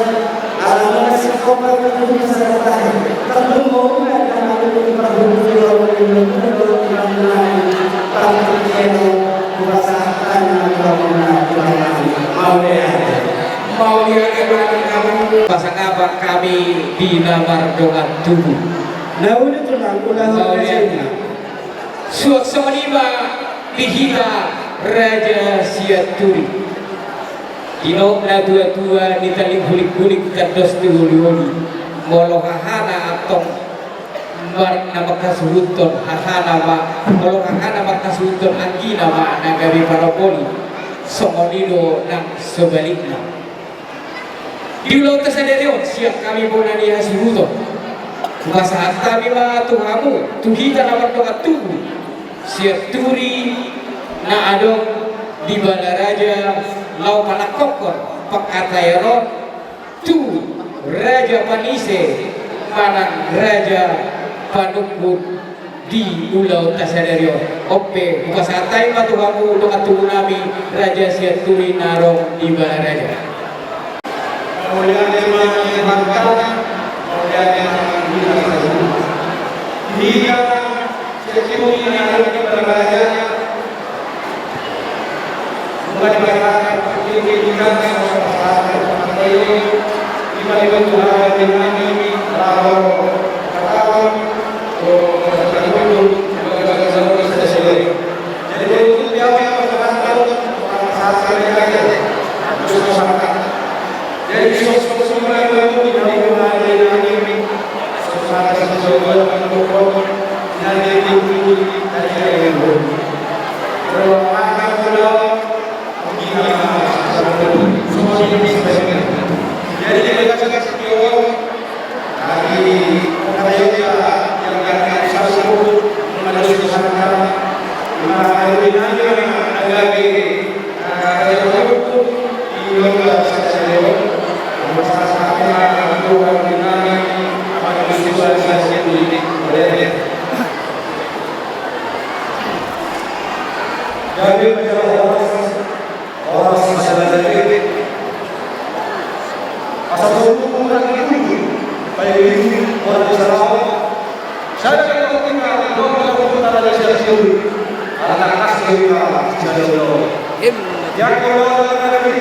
ala nunga singkop ma tulang na basa, tarlumobi ma tulang na basa, mauliate. Mauliate ma di hamu. Pasangapan hami di na mardongan tubu. Na uli tulang, ulaon na jadi. Suang songon i ma di hita Raja Sianturi. Didok natuatua, nitaling hulinghuling tandos tu olioli. Molo hahana antong mar-, na manghasuhuthon hahana ma, molo hahana manghasuhuthon Suhuton anggina ma na gabe paraboli, songon i do nang sebalikna. Di ulaonta sadari on sian hami bona ni hasuhuton, hupasahat hami ma tu hamu, tu hita na mardongan tubu, sian turi na adong di Balaraja, laho panangkokhon pangkataion on tu raja panise manang raja panungkun di ulaonta sadari on. On pe hupasahat hami ma tu hamu dongan tubu nami, raja sian turi na adong di Balaraja. Mauliate ma di Debata, mauliate ma di Debata. Hita sian turi na adong di Balaraja, Gabe ma jala horas, horas ma jala gabe. Asa so tung hurang di tubu, paiminggu hurang di salaon. Sada do hita, dua do hita na sian turi, ala tangkas do hita sisada ulaon. Jangkon ulaon na gabe,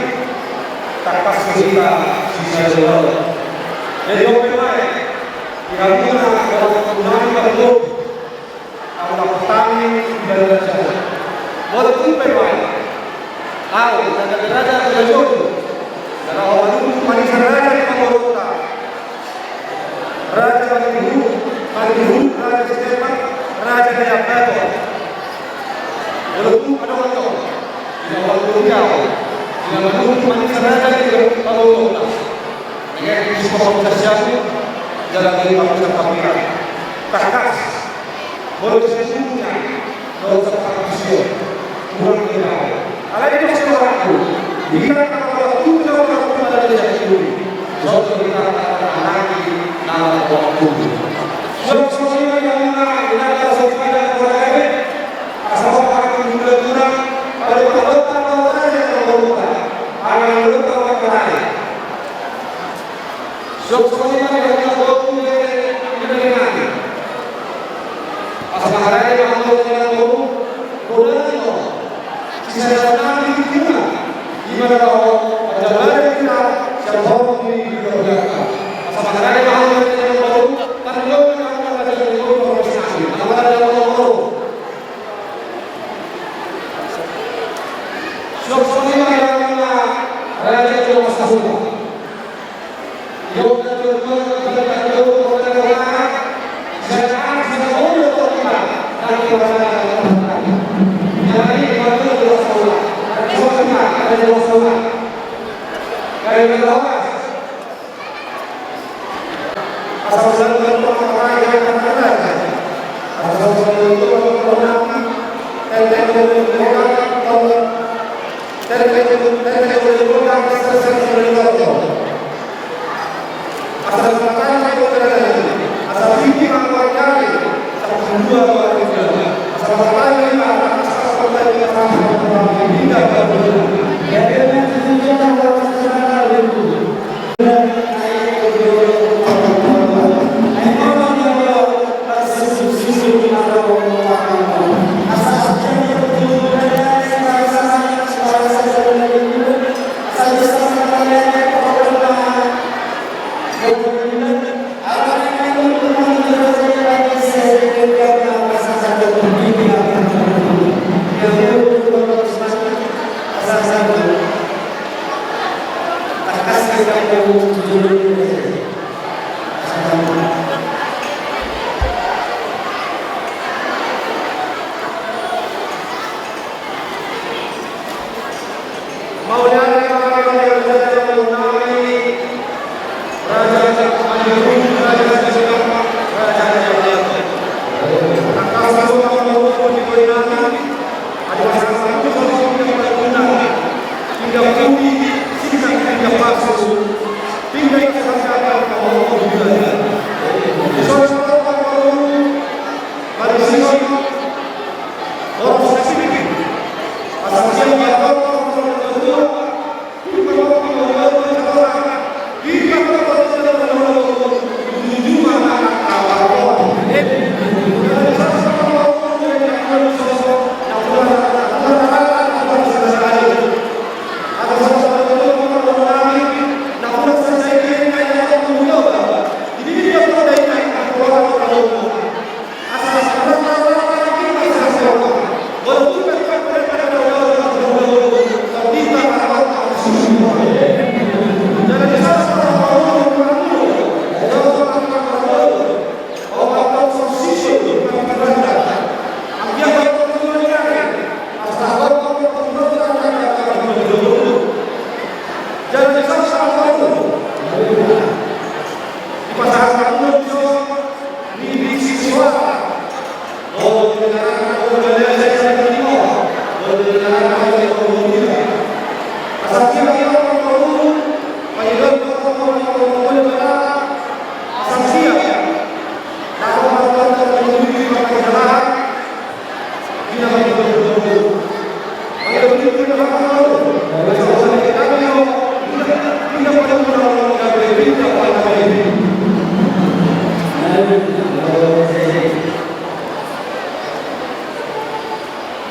tangkas do hita sisada ulaon. Jadi on pe ma i, di hamuna, di hamuna, di hamuna. Au na hutangihon di Balaraja. Molo tung pe baen au na gabe raja na jolo, na laho manungkun manisa raja ni pamoruonta. Raja Manihuruk, Manihuruk raja Sidemak, raja ni Ambaton. Molo tung adong on, di na manungkun au, di na manungkun manisa raja ni pamoruonta. Ingat di sukapamungkasianmu, jala di pamungkasian hambirang. Tangkas. Molo sesungguhnya dosa pangkasian, kurang di au. Alai dosa dosaku, di hita na mangalakuhon dosa dosaku pada dosa itu. Soto di hita na mangalakuhon dosa itu. Suang songon i ma di hamuna, di na mangalakuhon dosa dosaku. Asa mangalakuhon dosa dosaku, pada pangalakuhon dosa dosaku, pada pangalakuhon dosa dosaku. Suang songon i ma di hamuna boru dohot inang nami. Asa mangarade ma hamu inang boru, godang do sisada nami di tingkina. Ima na laho manjalo di hita sian horong ni keluarganta. Asa mangarade ma hamu inang boru, tangkas do hamu manjalo di horong ni keluarganta. Mangarade ma hamu boru. Suang songon i ma di hamuna raja ni Dongan Sahuta.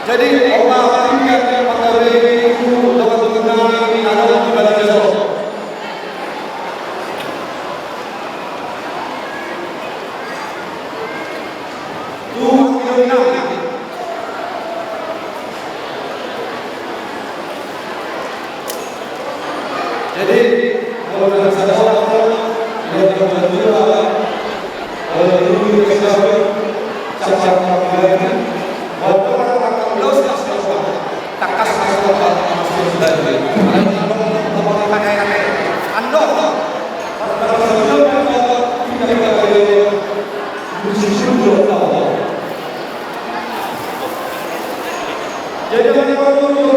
Jadi, oma tinggal yang pakai itu, dapat mengenali, ada pun balik besok. Jadi, kalau ada salah orang, dia akan menjual, kalau dulu kita tahu, cara orang bilang, bahwa orang akan bilang, "Saya sudah tahu." Tangkas ma suda, Pak. Jadi,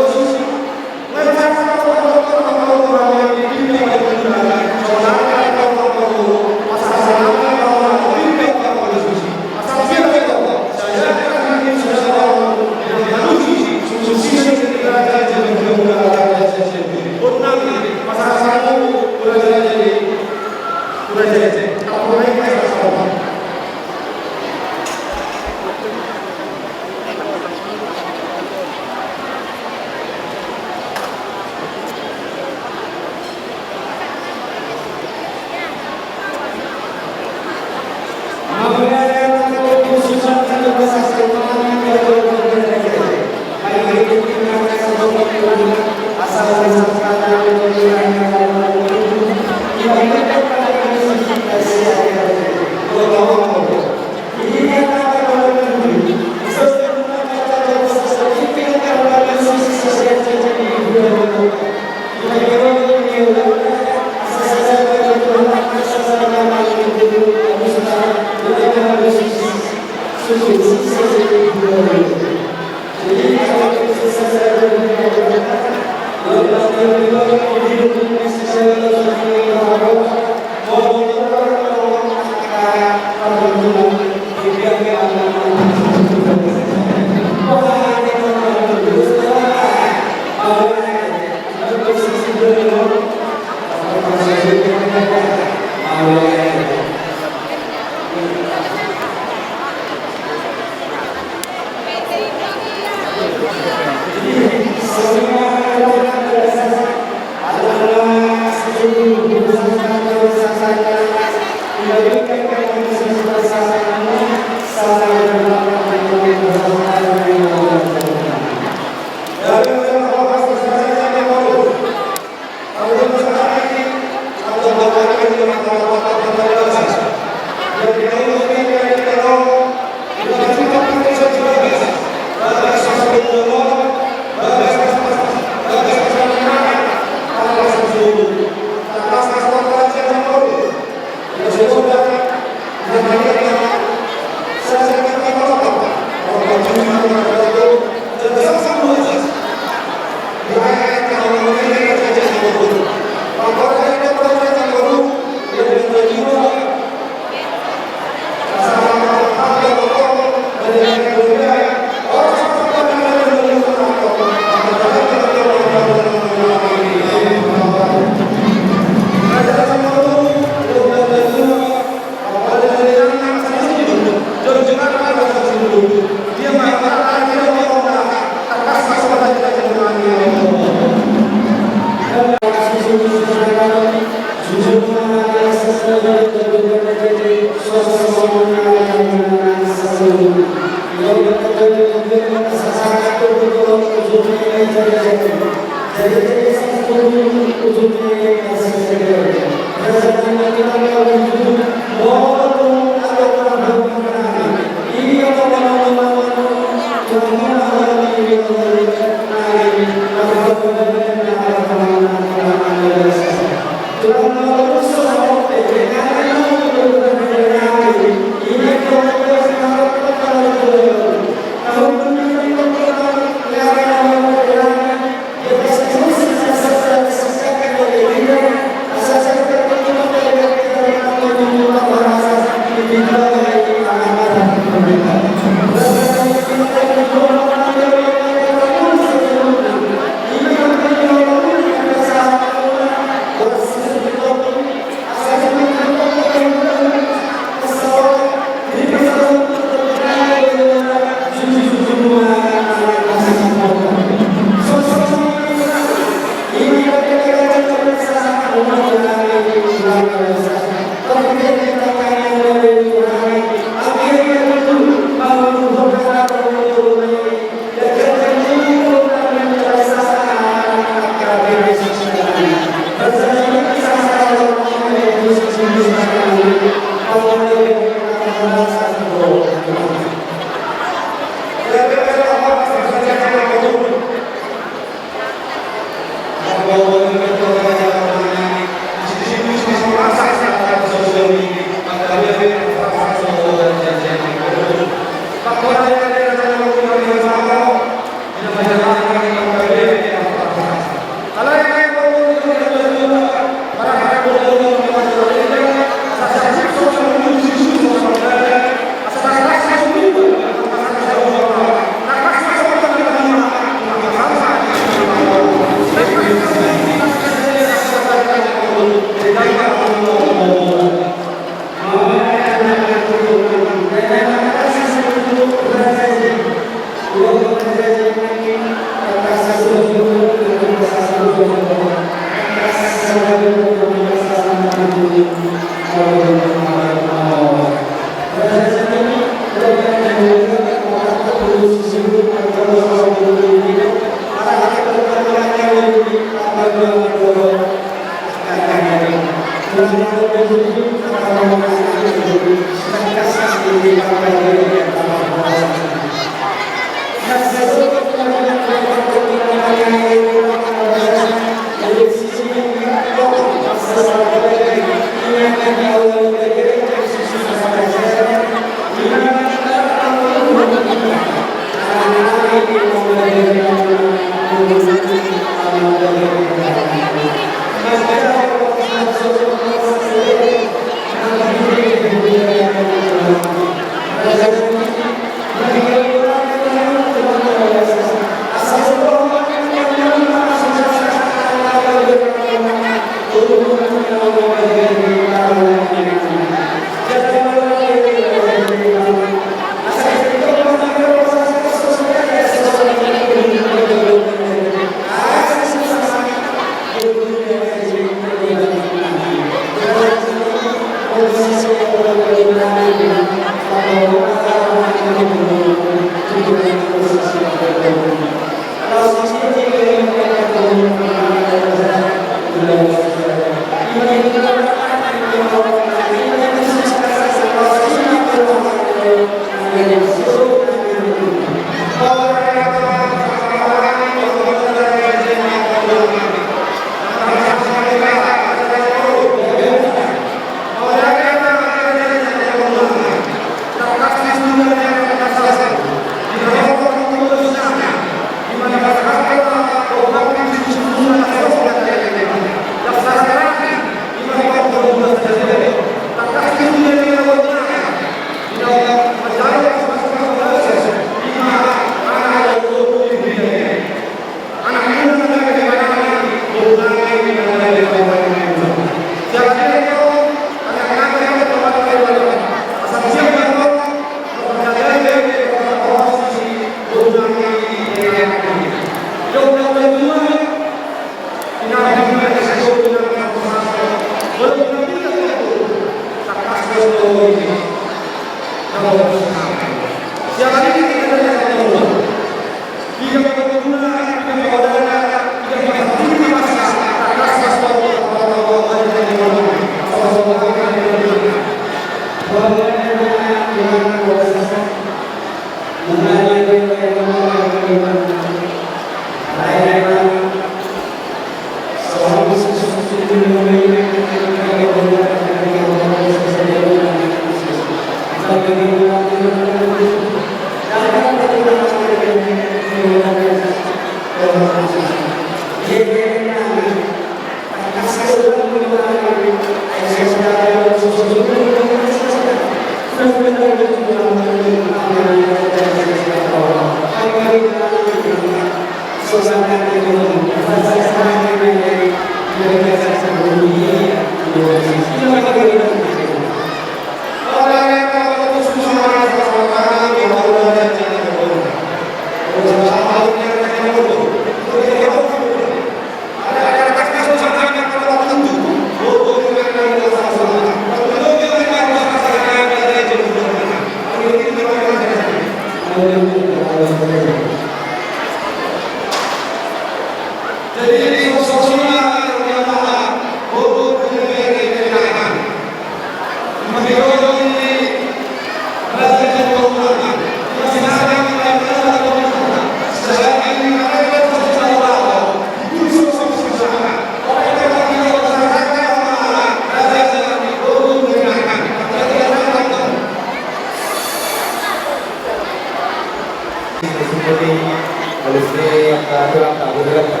Tulangta, tulangta.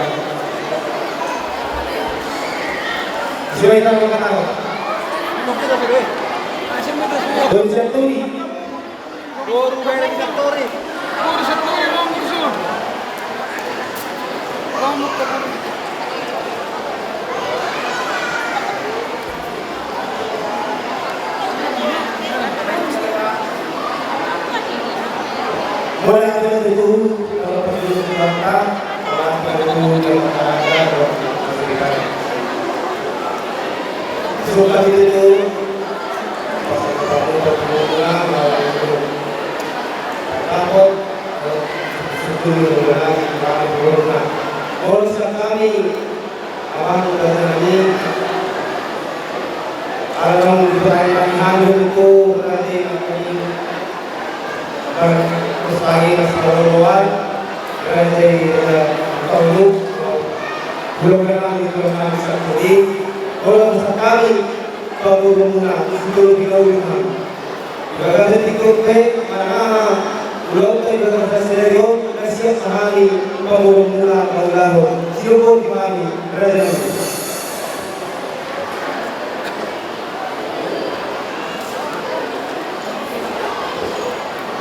Siapa yang tahu kata? Boru Santuri. Boru Bere Santuri. Boru Santuri, Boru Santuri. Mauliate ma tutu, molo parjolo Tuhanta, mauliate ma tutu, mauliate ma tutu. Suka di tutu, pas kita mau bertemu, mau bertemu. Takut, syukur, berdoa, berdoa. Molo sian hami, Amang, raja nami, ala naung diparai hami do tu raja nami, bar-, terus pagi masih berdoa, raja i, raja tahu, belum kenal di belum kenal bisa jadi, kalau bisa kami, kalau belum kenal, sebelum kita belum kenal. Di bagasan tingki on pe, manang aha ulaonta di bagasan sadari on, na siap ma hami pamoruonmuna mangulahon. Siap ma hami, raja nami.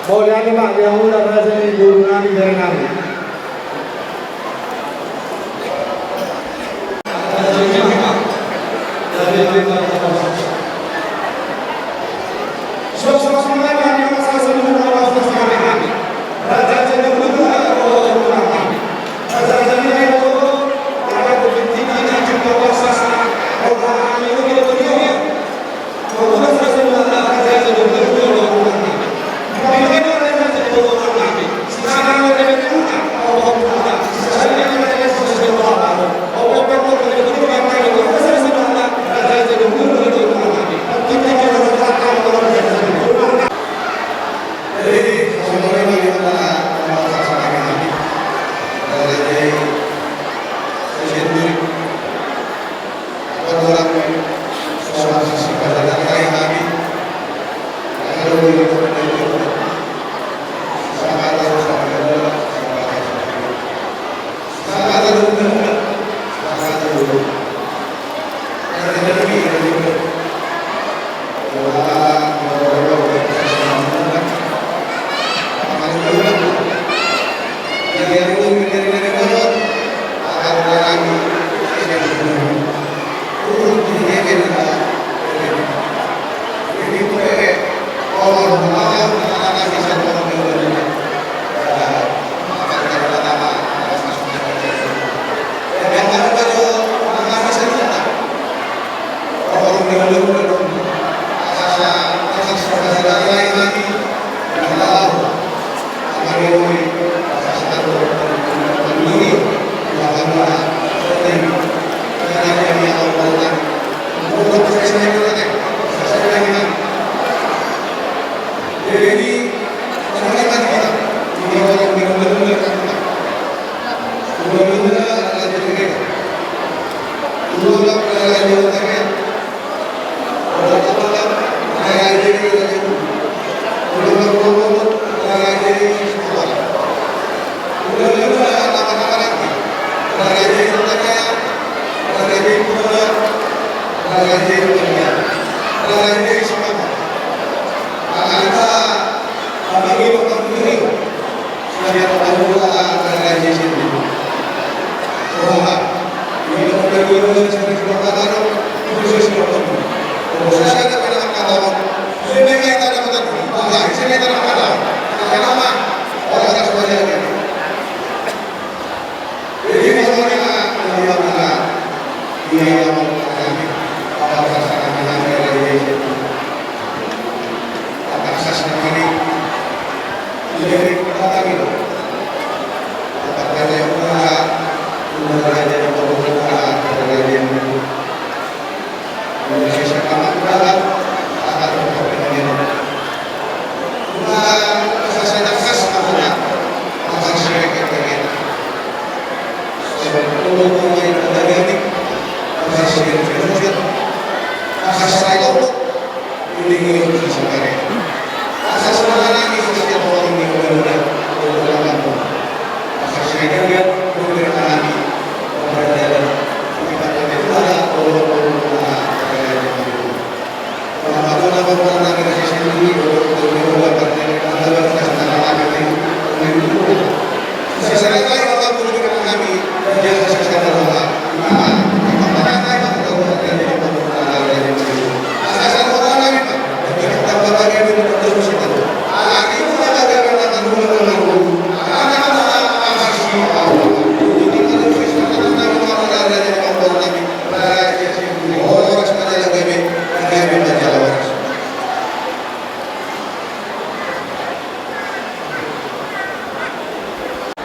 Mauliate ma di hamu raja ni boru nami, jare nami.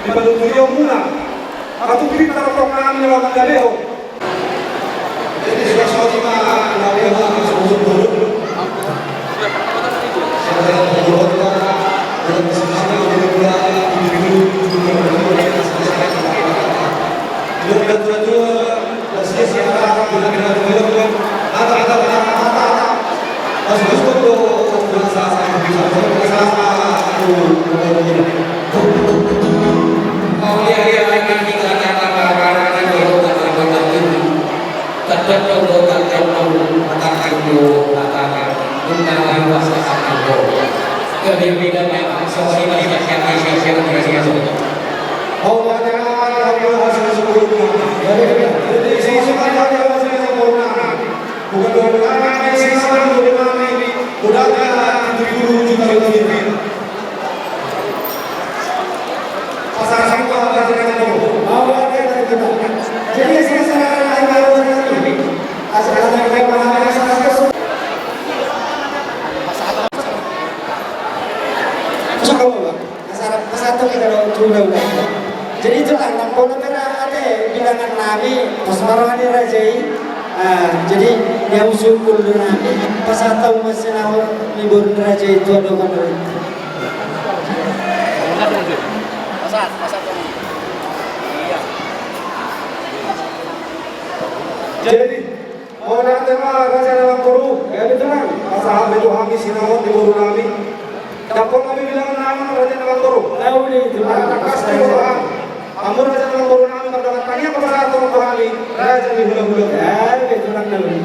Padomuionmuna. Katupi tarotong nami lawan na dehon. Jadi sudah saudi ma na dehon. Jadi itulah, nampuna ma ate bilangan nami, pos ma roha ni raja i. Ah, jadi, dia usul kul do nami, pasahat hamu ma sinamot ni boru ni raja i tu adopan. Jadi, mauliate ma raja na amangboru, gabe tulang, pasahat ma tu hami sinamot ni boru nami. Dapot nami bilangan nami raja na amangboru. Lauli tulang. Tangkas tu bahan. Hamu raja na amangboru nami, mardongan tangiang ma pasahat hamu tu hami, raja ni hulahula. Gabe tulang, lauli.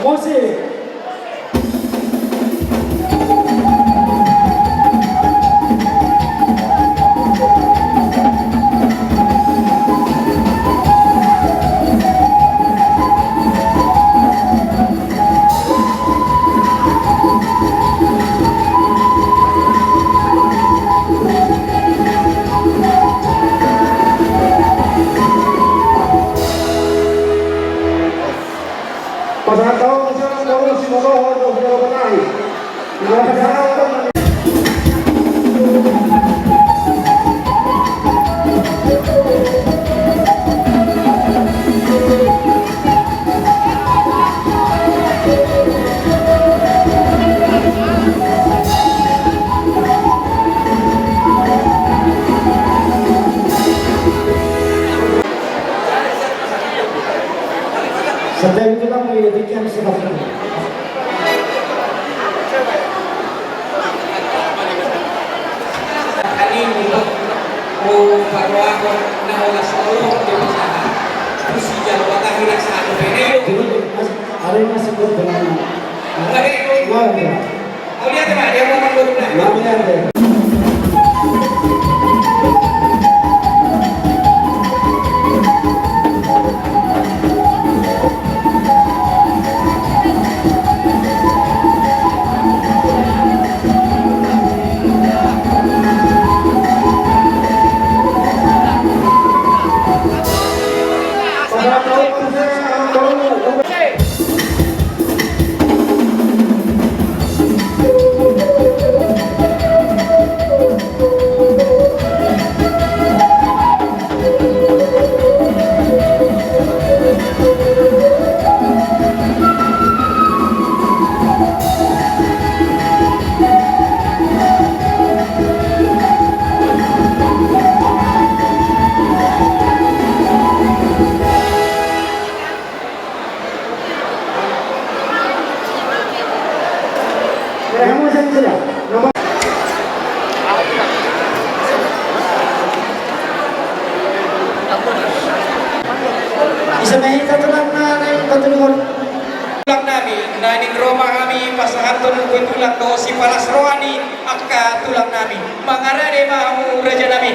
Musik. Pasahat hamu ma sinamot ni boru ni raja i. Santabi tulang, mauliate ma, siap. Jadi, Mas, ada masih buat dengan. Oke. Mauliate ma, dia mau. Mauliate. Hita tulang na naeng patuluhon. Tulang nami, naeng ro ma hami pasahathon kue tulang dohot sipalas roha ni angka tulang nami. Mangarade ma hamu raja nami.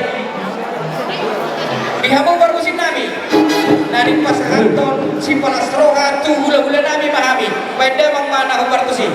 Di hamu parmusik nami, naeng pasahathon sipalas roha tu hulahula nami ma hami. Baen damang ma na hombar tusi.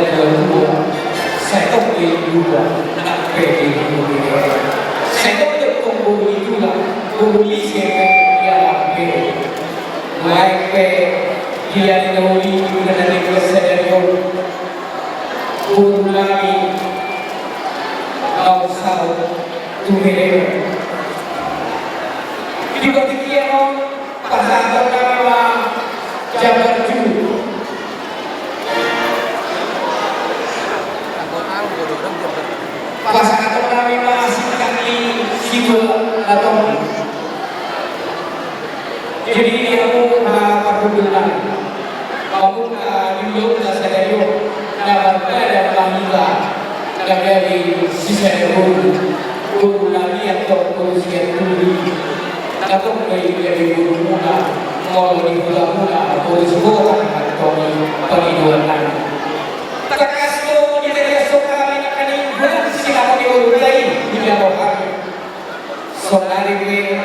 Dua, sai tong di dua, nang pe di dua. Sai tong di tong boru di dua, boru di sebe, ya, nang pe. Mulai pe, dia di dahulu, di dua, dan di dua, sadari on. Boru nami, nau sau, tu bere. Di bagian on, Pasahaton nami ma jambar julu. Pasahaton nami ma singkat ni situa na tong. Jadi, hamu, ah, parhundul nami. Pamungka di ulaonta sadari on, na marpadan ma hita na gabe sisada boru, boru nami antong boru Sianturi. Na tong do i gabe borumuna, molo di hutamuna boru Sibotang antong i pangidoan nami. Tangkas do ditangkas hami nangkaning godang sinamot ni boruta i, di jalo hami. Saonari pe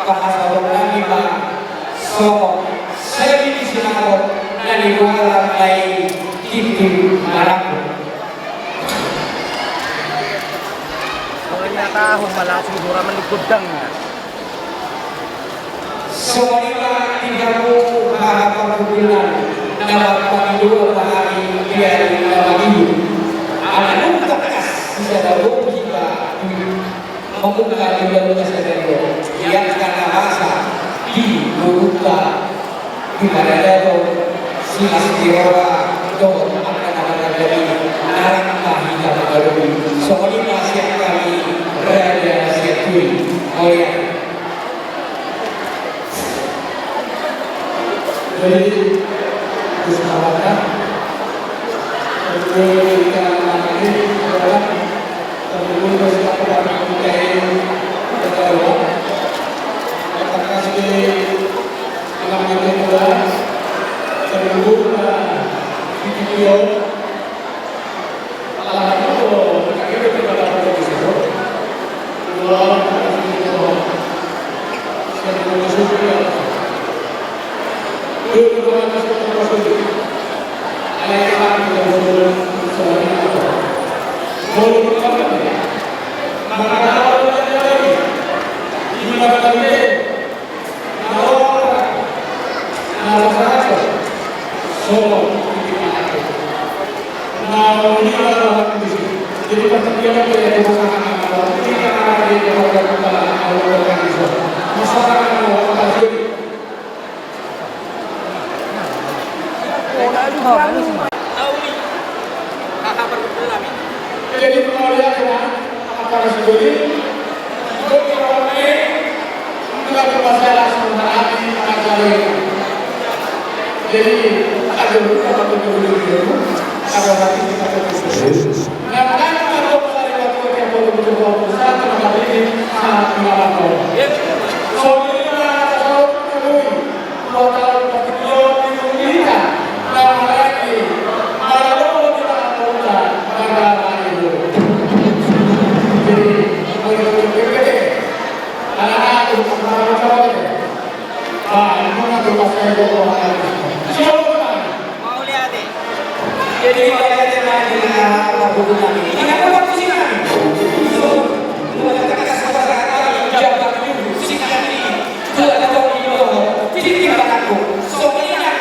pasahaton nami ma songon sabi ni sinamot na nigoaran na i Tintin Marangkup. Songon i ma tahe ma langsung hurang ma gondangna. Songon i ma di hamu haha parhundul nami na marpangidoan ma hami di ari na mangihut. Ala nunga tangkas sisada boru hita. Pamungka di ulaonta sadari on, i angka na masa di borunta di paradaton Silas ni Roha dohot angka na marhaha i, nunga ma hita mangadopi. Songon i ma sian hami Raja Sianturi. Mauliate. Jadi, terus awalnya, terus kita ini adalah terhubung ke siapa, kita ini adalah terkasih anak muda, terhubung ke video. Jadi, pengalihan, apa, apa, jadi, ada beberapa, ada lagi kita. Jadi, mauliate ma di haha parhundul nami. Ini kan bukan musik nami. Jambar julu, singkat ni, dua, dua, dua, titik, titik, titik. Songon i ma.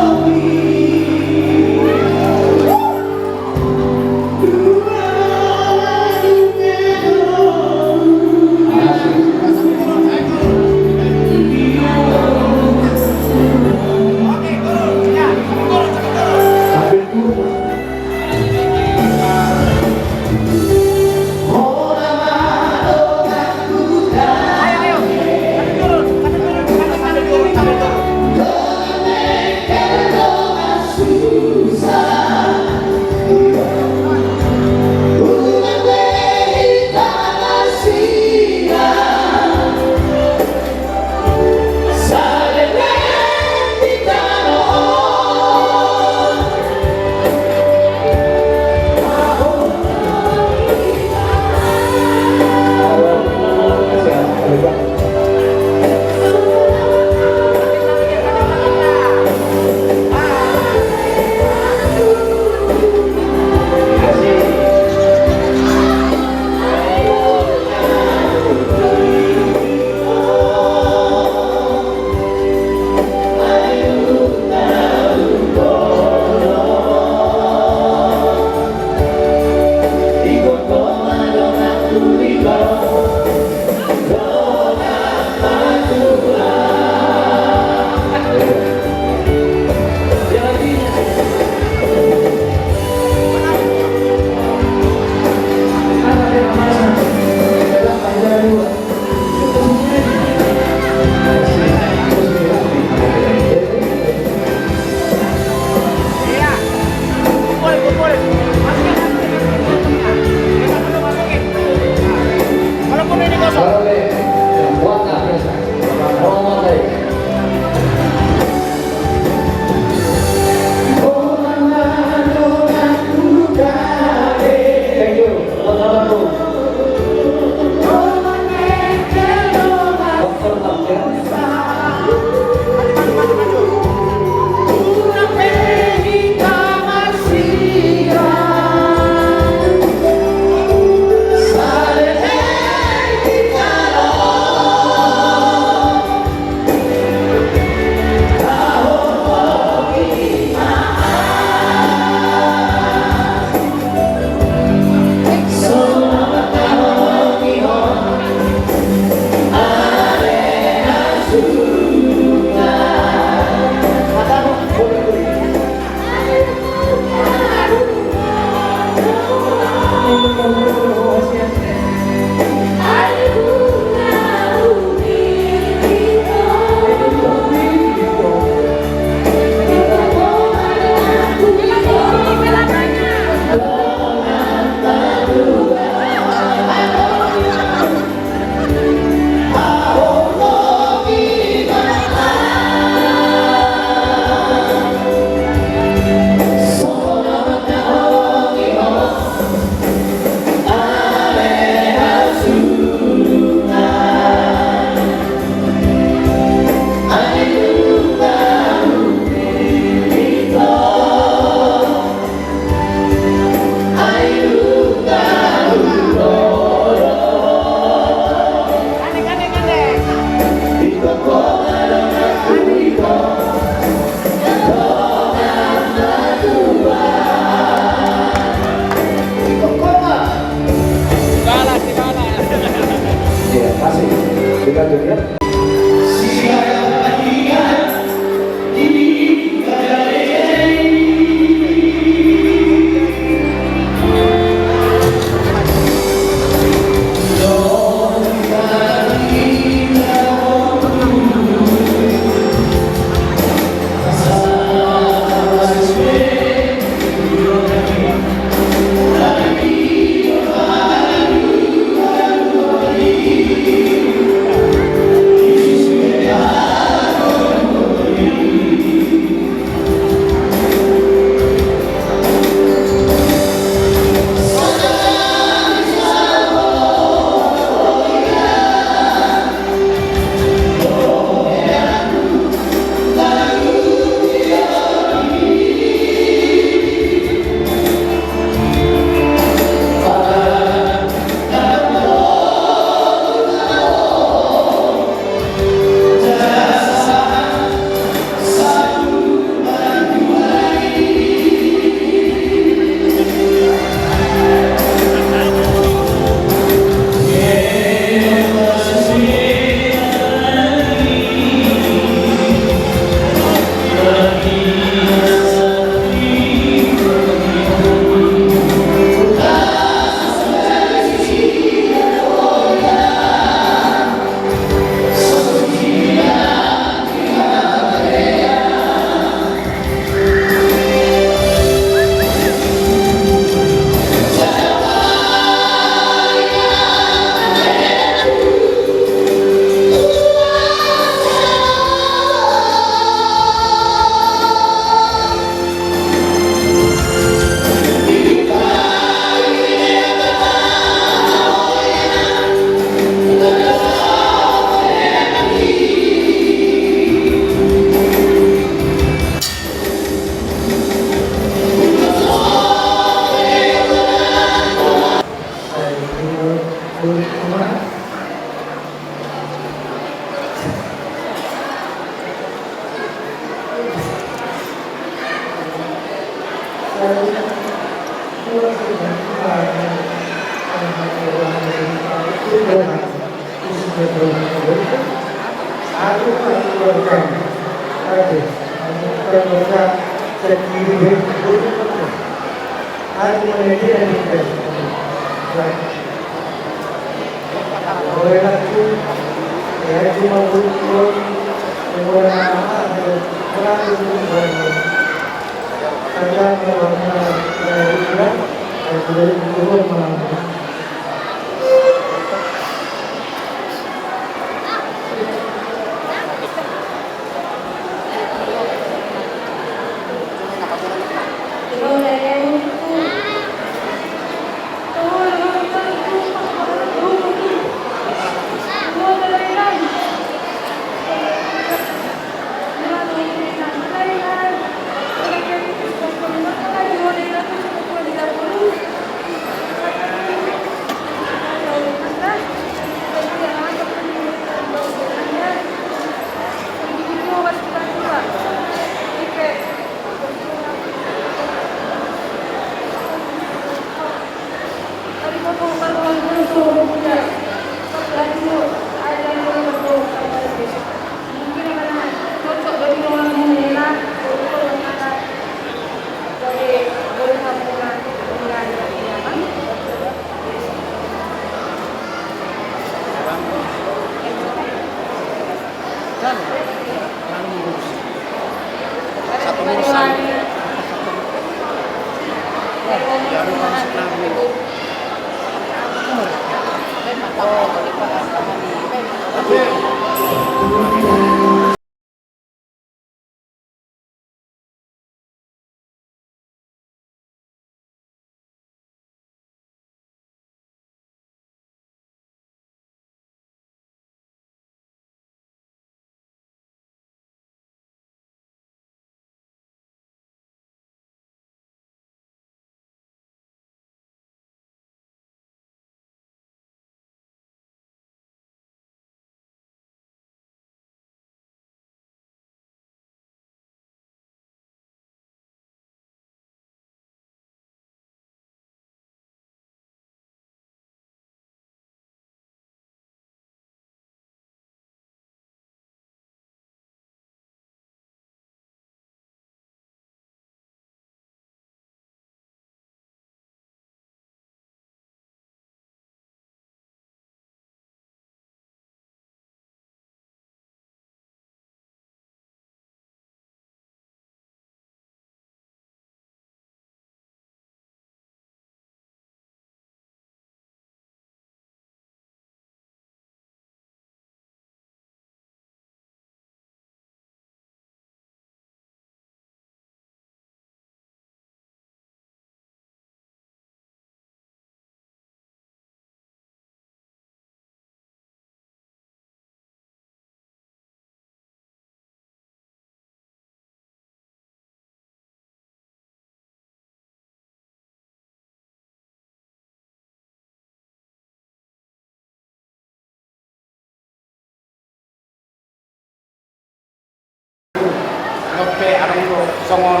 Dope adong do songon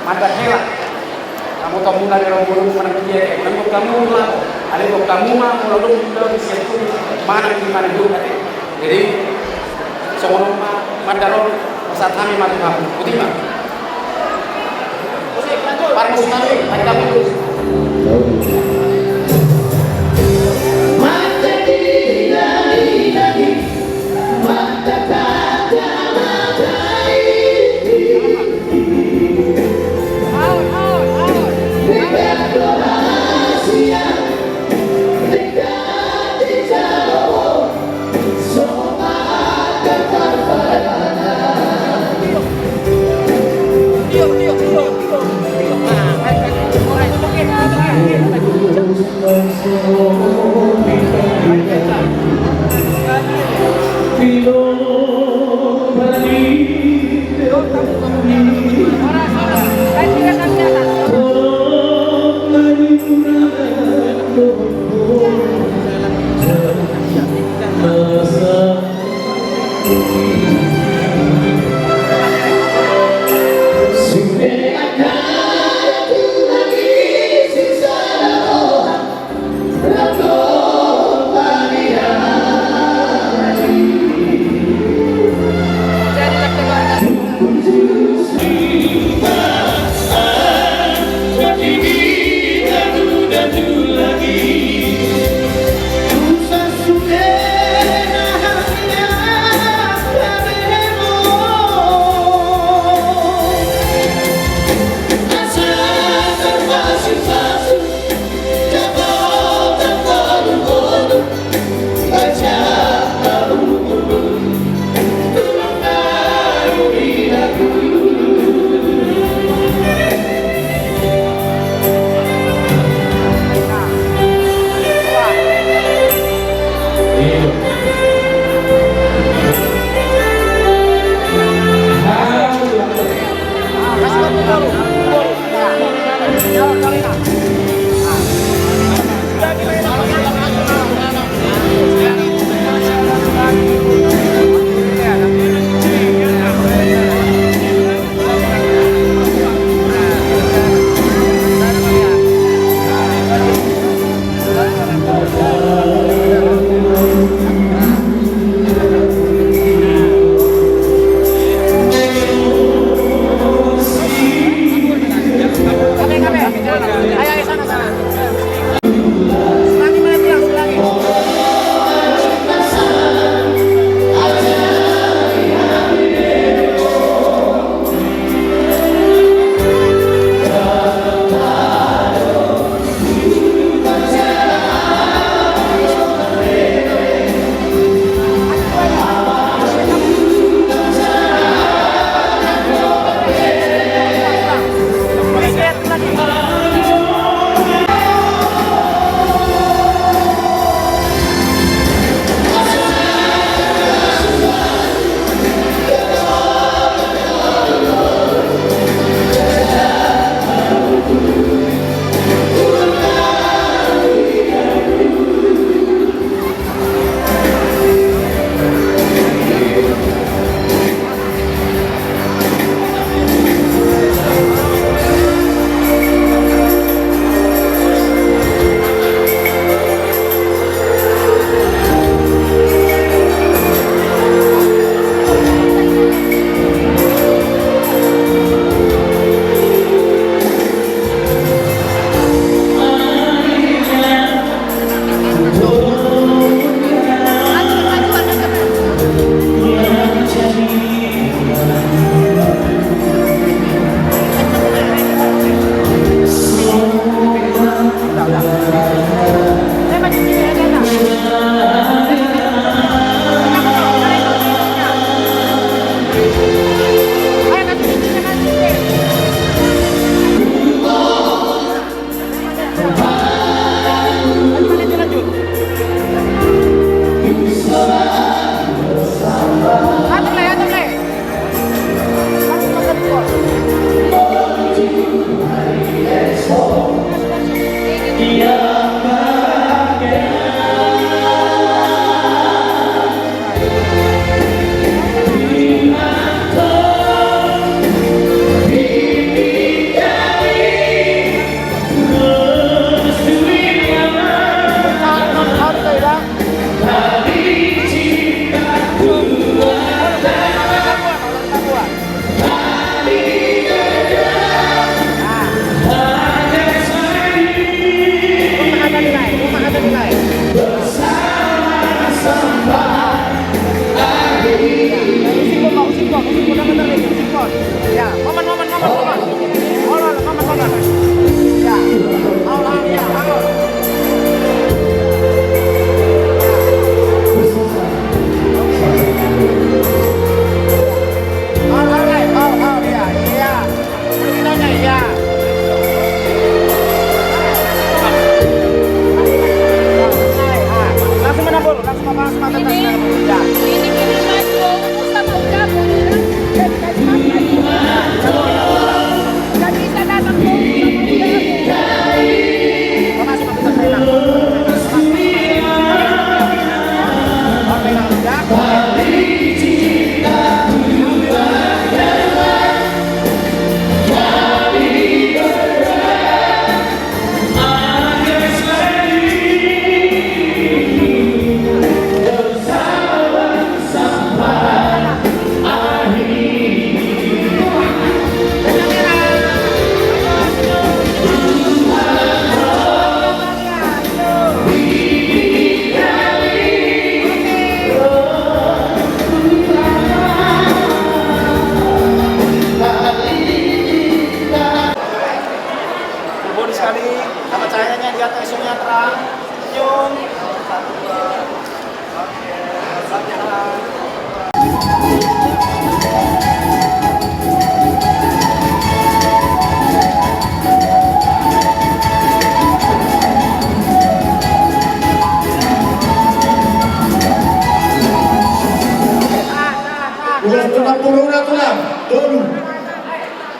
mandar hela. Hamu tomuna di rombongan manang dia ke, manang gok hamu ma, ale gok hamu ma, molo dung do di situ, manang di mana dulu kate. Jadi songon on ma mandar on, sahat hami ma tu hamu. Boti ma. Parmusik hami, tadi kami dulu.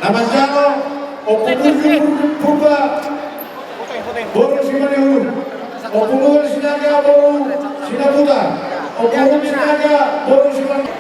Na manjalo Ompu Burju Purba boru Simanihuruk, Ompu Mual Sinaga boru Sinaputa, Ompu Huruk Sinaga boru Simanihuruk.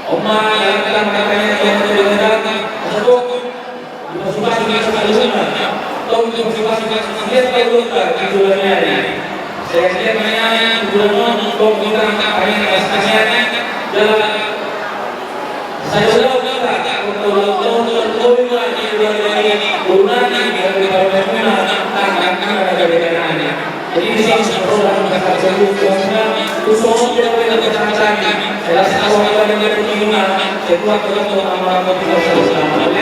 Oma, yang telah mengatakan yang terdengar, asa bok. Dipasupasu ni saluhutna, tong dipasupasu sian taulunta di bulan ni ari. Sai sian ma nian bulan on tong hita angka paninta sian jala sai ulang hita untuk ulang tahun tong hita di bulan ni ari. Bulan ni ari di bulan ni ari. Tangkap kita dari bulan ni ari. Jadi di sini sudah mengatakan sebelum puasa, tu soal tidak boleh kita cari. Jelas awal dari dia punya, saya kuat betul sama kita sama-sama.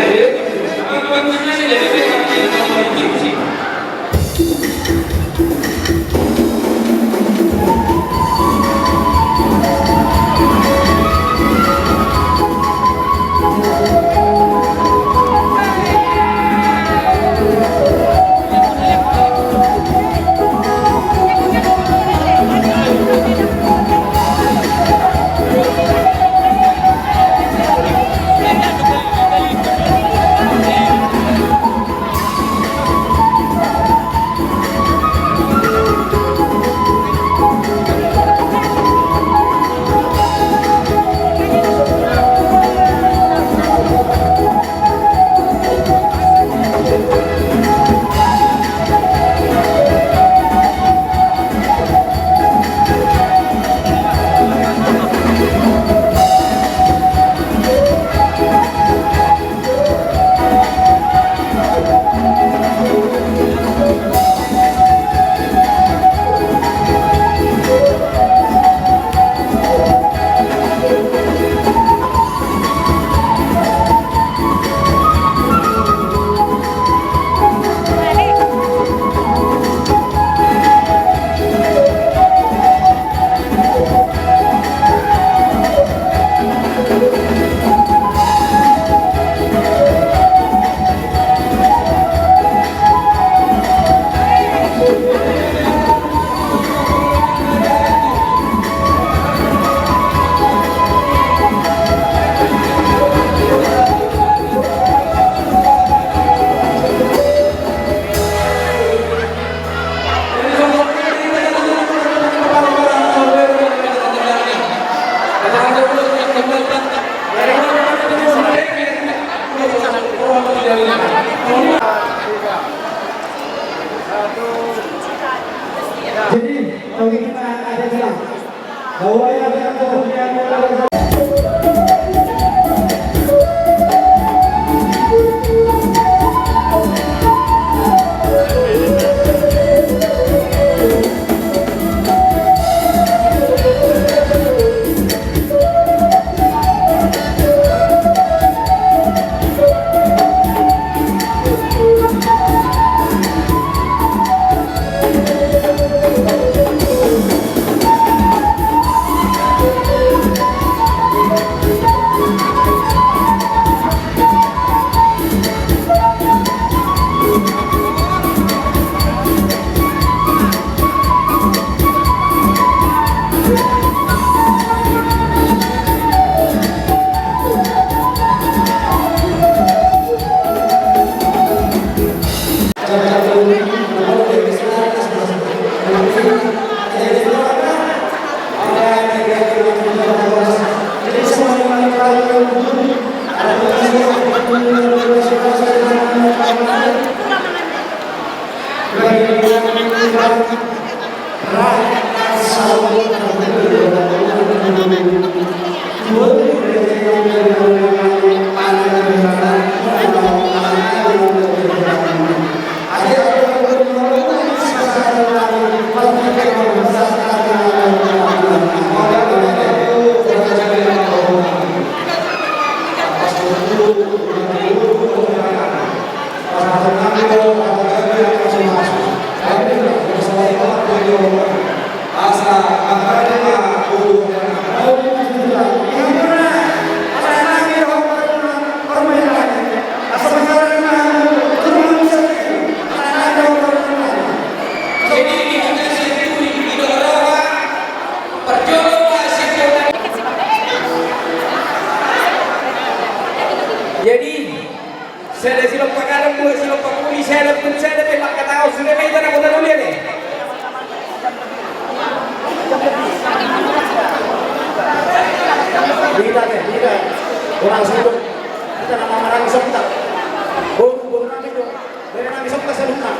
Silompa puri, selep, selep, eh, mangkatahon sude ma hita na kota doli ane. Hita ne, hita. Orang sudut. Hita na mamarangi sontak. Boru, boru nami do. Boru nami sontak saluhutna.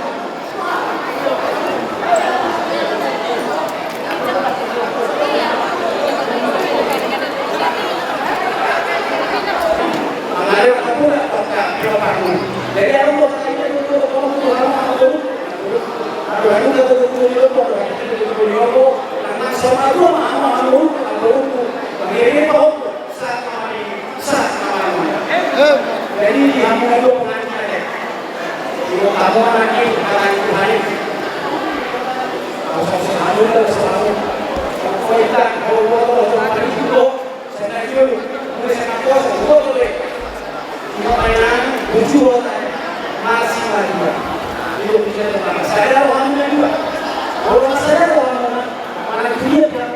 Jadi di hamu na dua pengantin ate. Di hamu anak i, anak i, Tuhan i. Au sa selalu, selalu. Kau ingat, kau, kau, kau, kau, kau, kau, kau, sada jolo, mulai sada kos, kau tuh deh. Ino mainan, lucu kau tadi. Masih, masih. Itu bisa terbang. Sadar rohaninya juga. Kalau sadar rohaninya, mana dia bilang,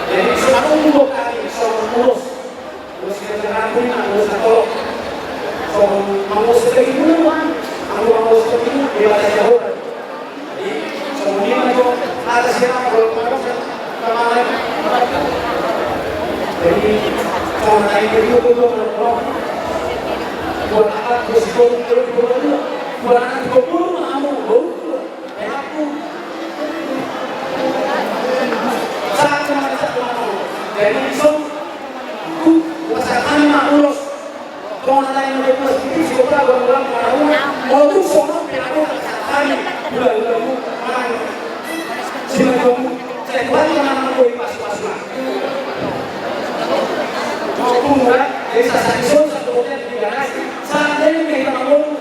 Jadi, selalu membuat kami, selalu mengurus. Terus kita jangan punya, terus atau, so, mau seperti ini, Tuhan. Aku mau seperti ini, dia baca Yahweh. Jadi, so, ini aja, ada siapa, kalau mau, sama lain. Jadi, sama lain, jadi, itu, itu, kalau, buat apa, terus, itu, itu, itu, itu, buat anak, itu, itu, kamu, oh. Jadi, so, tu, pasahat hami ma ulos. Tonga na lain na ulos, di siko prabu, ulang, ulang, ulang. Mau tu, so, no, pelaku, pasahat hami. Ulang, ulang, ulang. Sima, ulang. Saya tuan, ulang, ulang, ulang, pas, pas, pas. Mau tu, ulang. Jadi, sasaat, so, satu, tiga, saat, dia, dia, dia,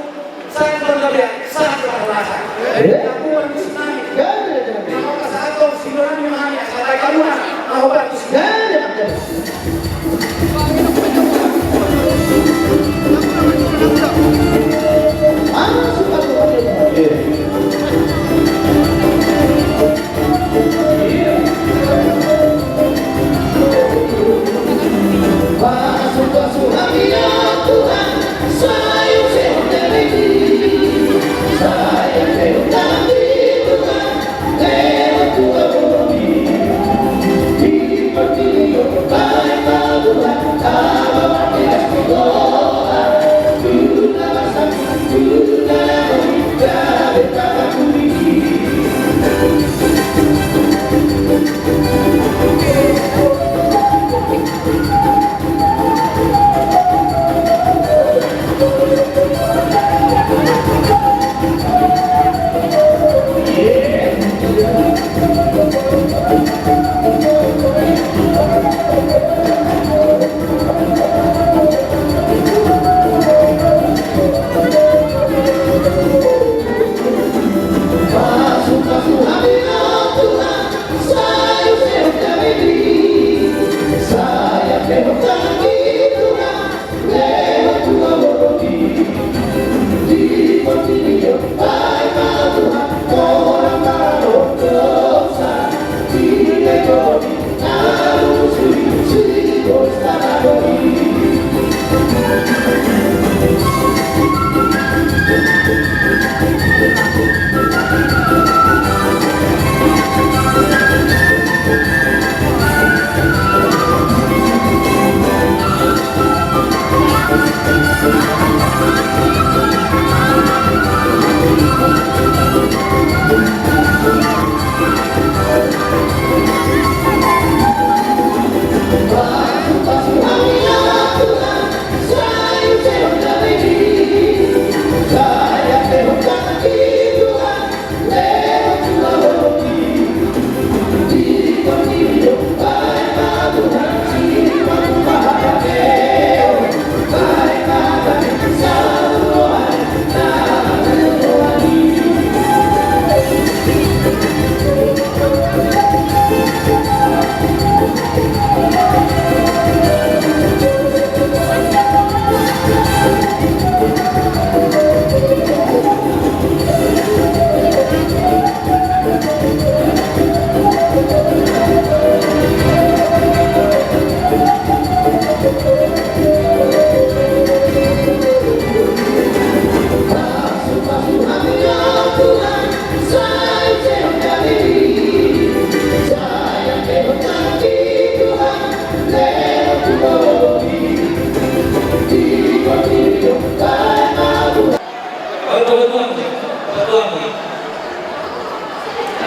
Sangat luar biasa, sangat luar biasa. Eh? Aku baru senang. Ya, ya, ya. Kalau ke satu, sidoran yang hanya, saya katakan, aku baru senang. Ya, ya, ya. Ah, suka, suka, suka.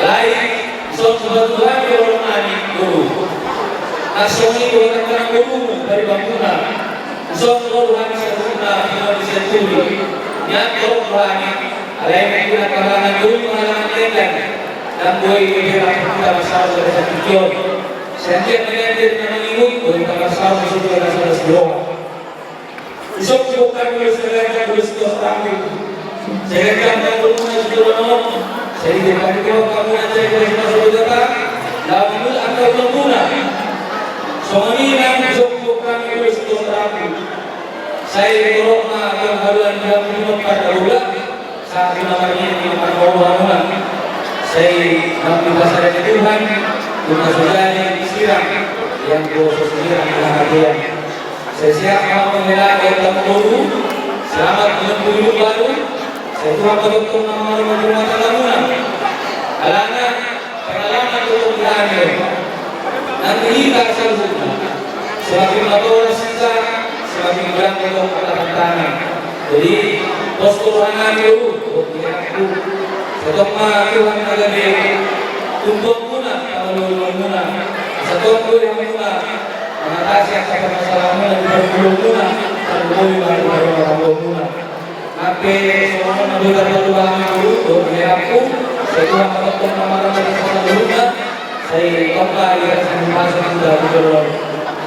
Alai, dison hupasahat hami, boru nami, boru. Na songon i do hata ni borumu, paribanmuna. Dison boru hami saluhutna, pinompar ni Sianturi. Nian torop hami, alai mungkin angka halangan doli, halangan denggan. Ndang boi be hita marsahut di bagasan tingki on. Sai anggiat ma nian di na mangihut, boi hita marsahut di bagasan las ni roha. Dison huboan hami ulos na ganjang, ulos na tontu. Sai ganjang ma umurmuna di joloan on. Sai dipatupa hamuna jala dipasupasu Debata. Laho mangula angka ulaonmuna. Songon i nang dison huboan hami ulos na tontu. Sai torop ma angka haluaon di hamu pinompar na bola. Sahat tu na marnini, tu na marnono hamuna. Sai nunga dipasada ni Tuhan, tu na so jadi sirang, yang kuasa sirang, yang hatian. Sai sehat ma hamu hela, dohot hamu boru, selamat menempuh hidup baru. Sai Tuhan ma tongtong na mangaramoti rumah tanggamuna. Alana, pengalaman do tong di hami on. Nang di hita saluhutna. Semakin matoras hita, semakin godang do tong angka tantangan. Jadi, pos do roha nami, boru, dohot di hela. Sai tong ma Tuhan na gabe tumpuanmuna, pangoluonmuna. Sai tong do hamuna mangatasi angka permasalahanmuna di parngoluonmuna, tarlumobi ma di parrumah tanggaonmuna. Hape songon on ma hita, boru, dohot di hela. Sai Tuhan ma tongtong na mangaramoti hita saluhutna. Sai tong ma di bagasan hita di joloan on.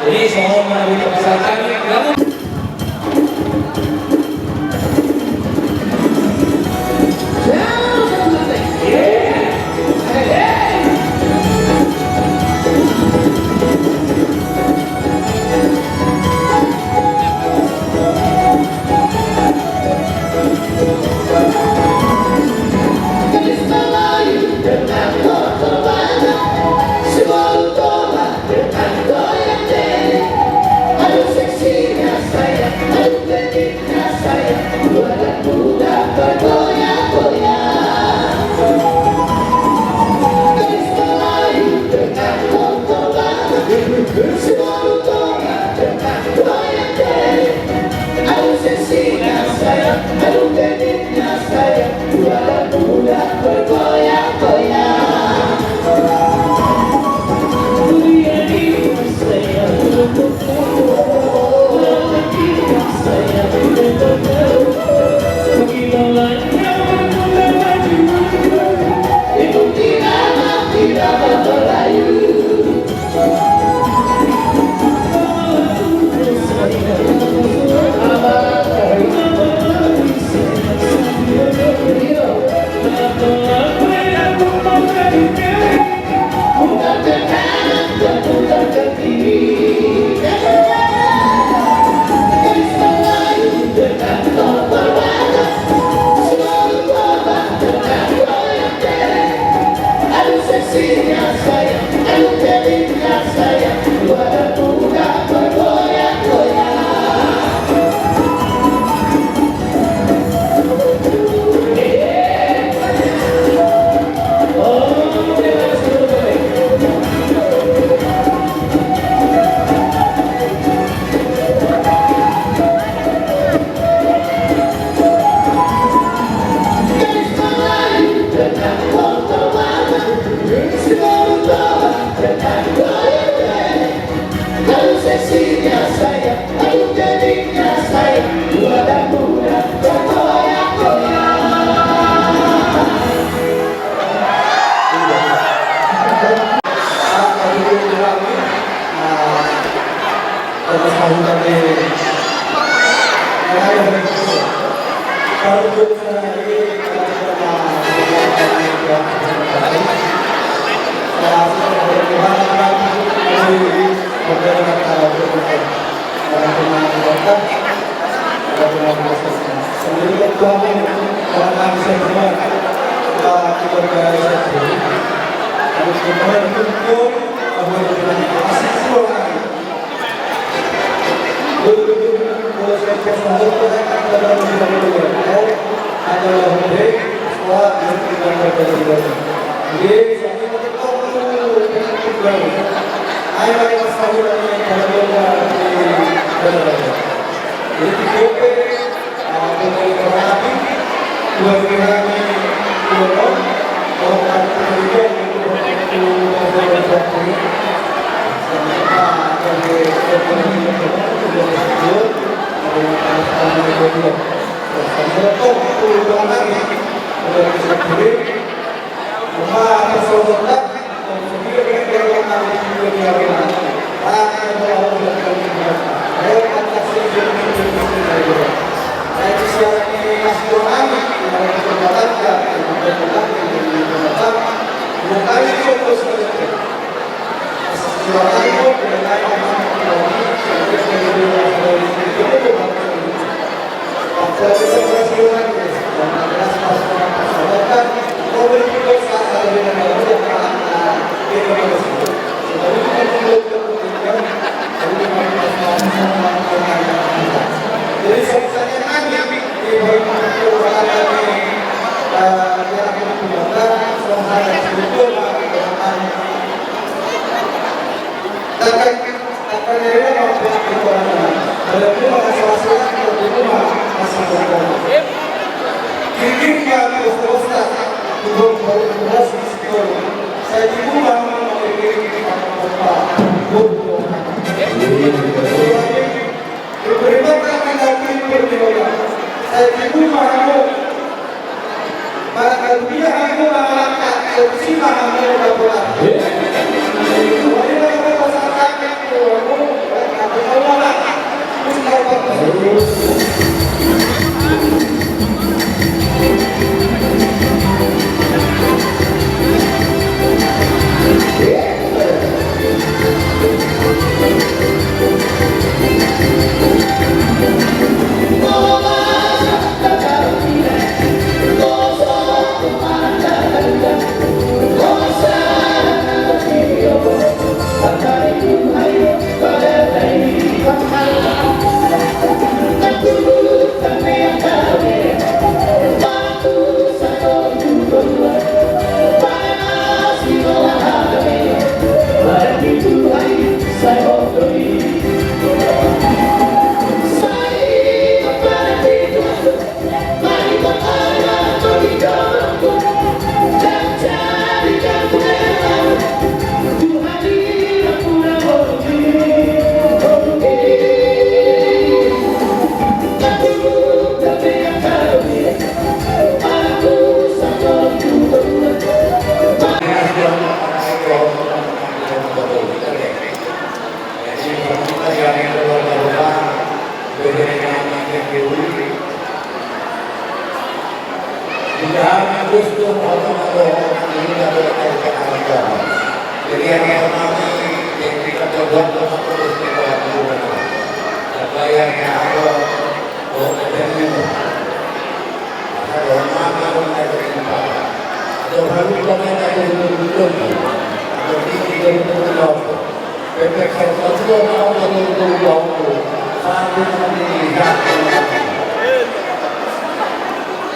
Jadi songon on ma hita pasahat hami.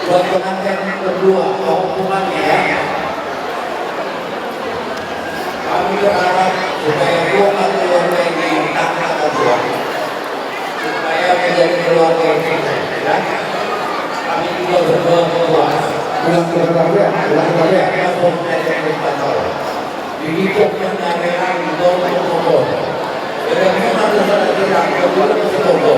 Buat pengantin kedua, mau pulang ya. Kami berharap supaya dua keluarga ini taat dan puas, supaya menjadi keluarga yang sukses, ya. Kami juga berdoa kepada Tuhan. Ulang, ulang, ulang, ulang, ulang, ya. Di hidupnya dari orang tua, orang tua. Dari mana saudara bilang, kedua, kedua.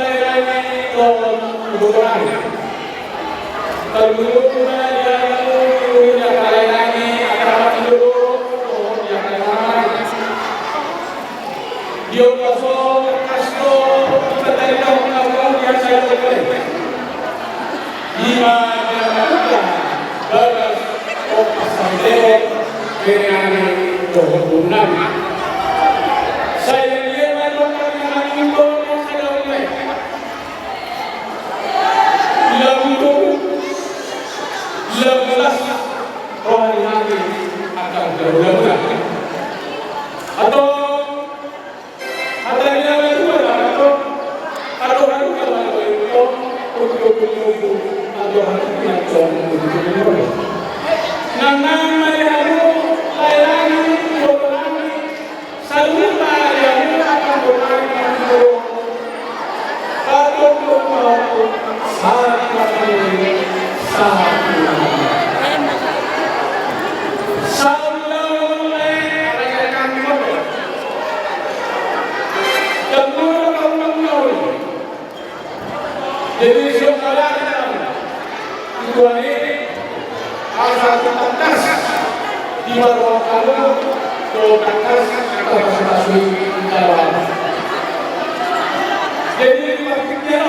lae-lae nami dohot iboto nami. Tarlumobi ma di hamu di angka lae nami, angka amang dohot di angka inang nami. Di ompu on tangkas do dipataridahon hamu di angka lae-lae. Ima di angka bagas, ompu santero, bere nami dohot boru nami. Sai dia ma dohot nami, nami dohot di angka lae-lae. Lamu tolu, lamu las roha ni hami angka hulahula. Antong hata ni natua-tua ma antong, antong halumpang ma antong, antong halumpang ma antong. Nangnang ma di hamu, lae nami, iboto nami. Saluhutna di hamu angka boru nami, padomu ma sahat ni sahat ni. Sahat ni. Jadi, siap saudara, itu hari asa tangkas di baru kamu, kalau tangkas kita pasti pasti kita lawan. Jadi, di waktu dia,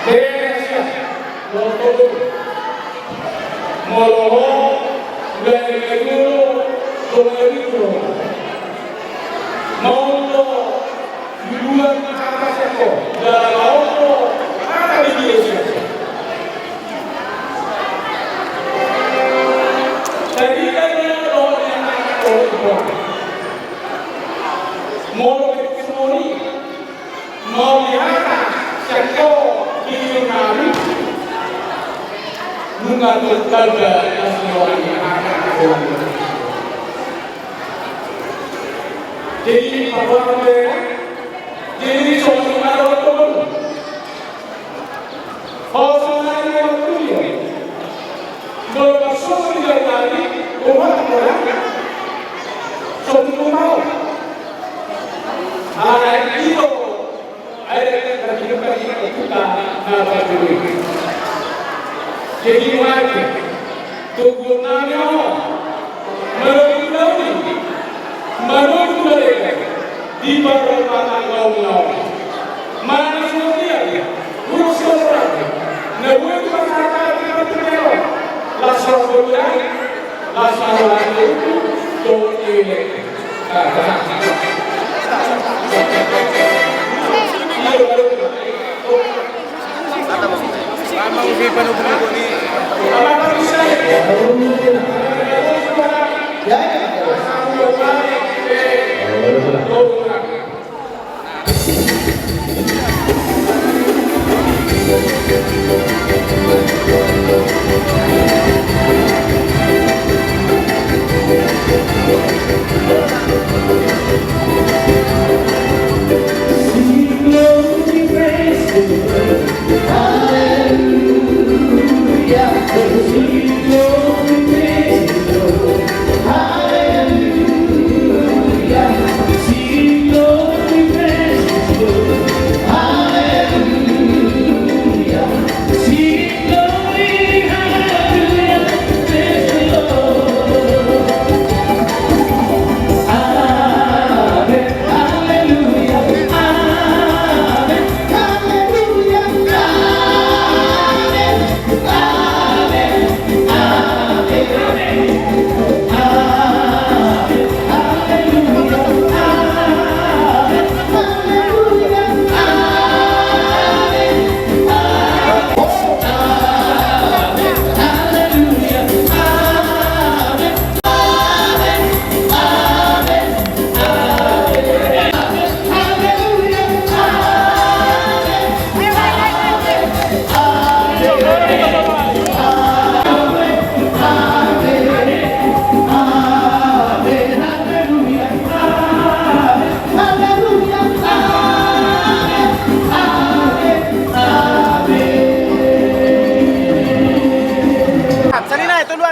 dia siap, mau turun. Molo ho, udah ada dulu, udah ada dulu. Molo, di luar kata seko, dalam molo, kata di dia seko. Jadi, kan, molo yang kata, molo, molo, molo, Mauliate sian ho, di nami. Nunga terjaga na sinuan ni hata. Jadi, paruan dia, jadi, soal mana waktu. Ho sonari waktu dia. Molo pas sonari dia tadi, rumah orang. Soal rumah. Ala itu. Jadi, warga, toguon nami ho, manogu tu dalan, manogu tu dalan, di parroha tangga on. Mana songon dia, dia? Urus songon dia. Na boi tu masyarakat di parroha tangga on. Langsung boi.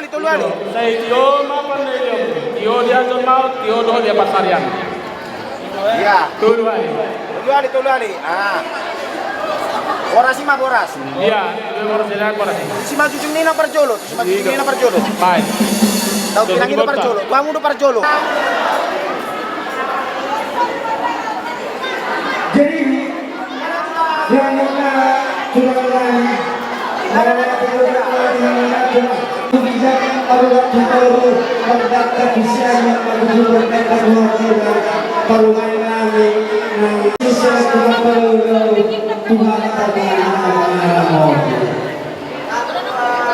Tolu hali. Sai tio ma pandai tio. Tio di Ajon Maot, tio dohot di Parsarian. Iya. Tolu hali. Tolu hali, tolu hali. Ah. Boras i ma, boras. Iya, boras, iya, boras. Tusi ma jujung ni na parjolo, tusi ma jujung ni na parjolo. Baik. Tau pinang i na parjolo. Tuamu do parjolo. Jadi,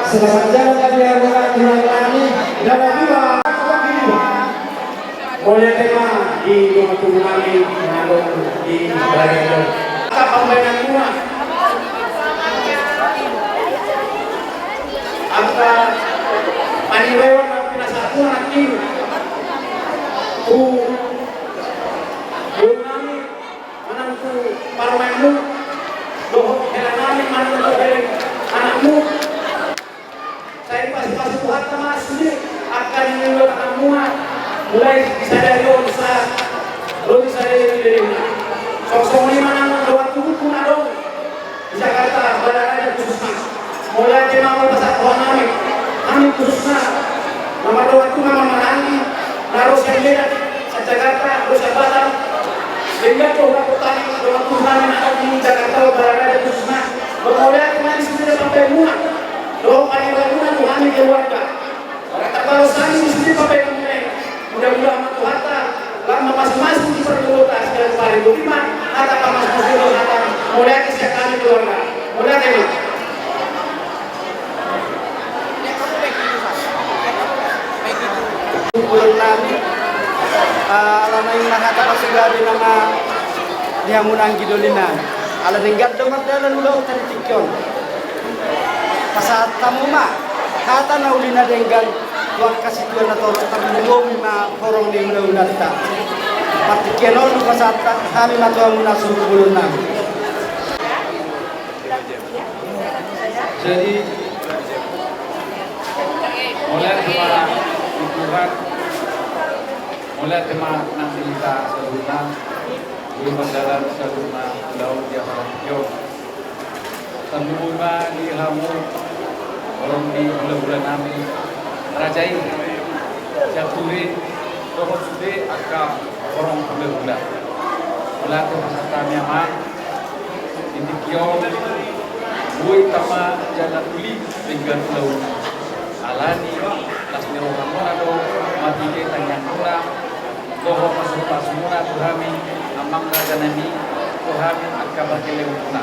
Selamat jalan, Tuhan kami. Dalam dua. Mauliate ma di dongan tubu nami na adong di Barajo. Angka pambahenanmuna, angka paniweon na pinasahatmuna nangkin tu boru nami manang tu parumaenmu dohot hela nami manang tu hela anakmu. Sai pasupasu Tuhanta ma sude angka na niula tanganmuna, mulai di sadari on sahat ro di sadari on di lelengna. Songon i ma nang dongan tubungku na adong di Jakarta, Balaraja khususna. Mauliate ma, mauliate ma di hami, hami khususna na mardongan tubu, na marhaha maranggi, na ro sian Medan, sian Jakarta, ro sian Batam. Denggan do hurang hami, dongan tubu nami na adong di Jakarta, Balaraja khususna. Mauliate ma di sude pambahenmuna dohot paniweonmuna tu hami keluarga. Ora tarbalos hami di sude pambahenmuna i. Mudah-mudahan ma Tuhanta lam mamasu-masu di parjolo ta sian pari. Boti ma hata pamasu-masu, hata mauliate sian hami keluarga. Mauliate ma. Boru nami, ah, ala naeng ma hata pasupasu nami di hamuna anggi doli nami. Ala denggan do mardalan ulaonta di tingki on. Pasahat hamu ma hata na uli na denggan tu angka situan na torop, tarlumobi ma horong ni hulahulanta. Partingkian on hupasahat hami ma tu hamuna suhut boru nami. Jadi, mauliate ma di Tuhan, mauliate ma nang di hita saluhutna, di mardalan saluhutna ulaon di apala tingki on. Tarlumobi ma di hamu horong ni hulahula nami, raja i, Sianturi, dohot sude angka horong hulahula. Mauliate pasahat hami, Amang. Di tingki on, boi tama jala uli denggan ulaon. Alani las ni rohamuna do marhite tangiangmuna dohot pasupasumuna tu hami, Amang raja nami, tu hami angka parhelaanmuna.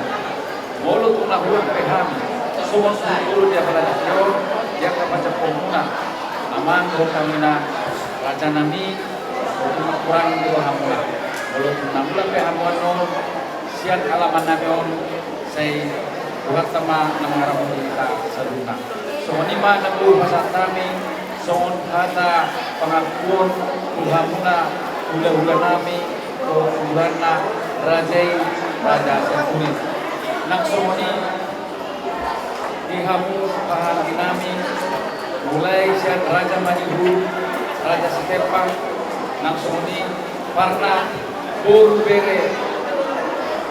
Molo tung na hurang pe hami songon suhut boru di apala tingki on, di angka panjamponmuna, Amang dohot hamuna raja nami, molo tung na hurang di rohamuna. Molo tung na mulak pe hamu annon sian alaman nami on, sai Tuhanta ma na mangaramoti hita saluhutna. Songon i ma na boi pasahat hami songon hata pangakuon tu hamuna hulahula nami, tu hulahula na raja i, Raja Sianturi. Nang songon i di hamu hahaanggi nami, mulai sian Raja Manihulu, Raja Sitempang, nang songon i parna boru, bere,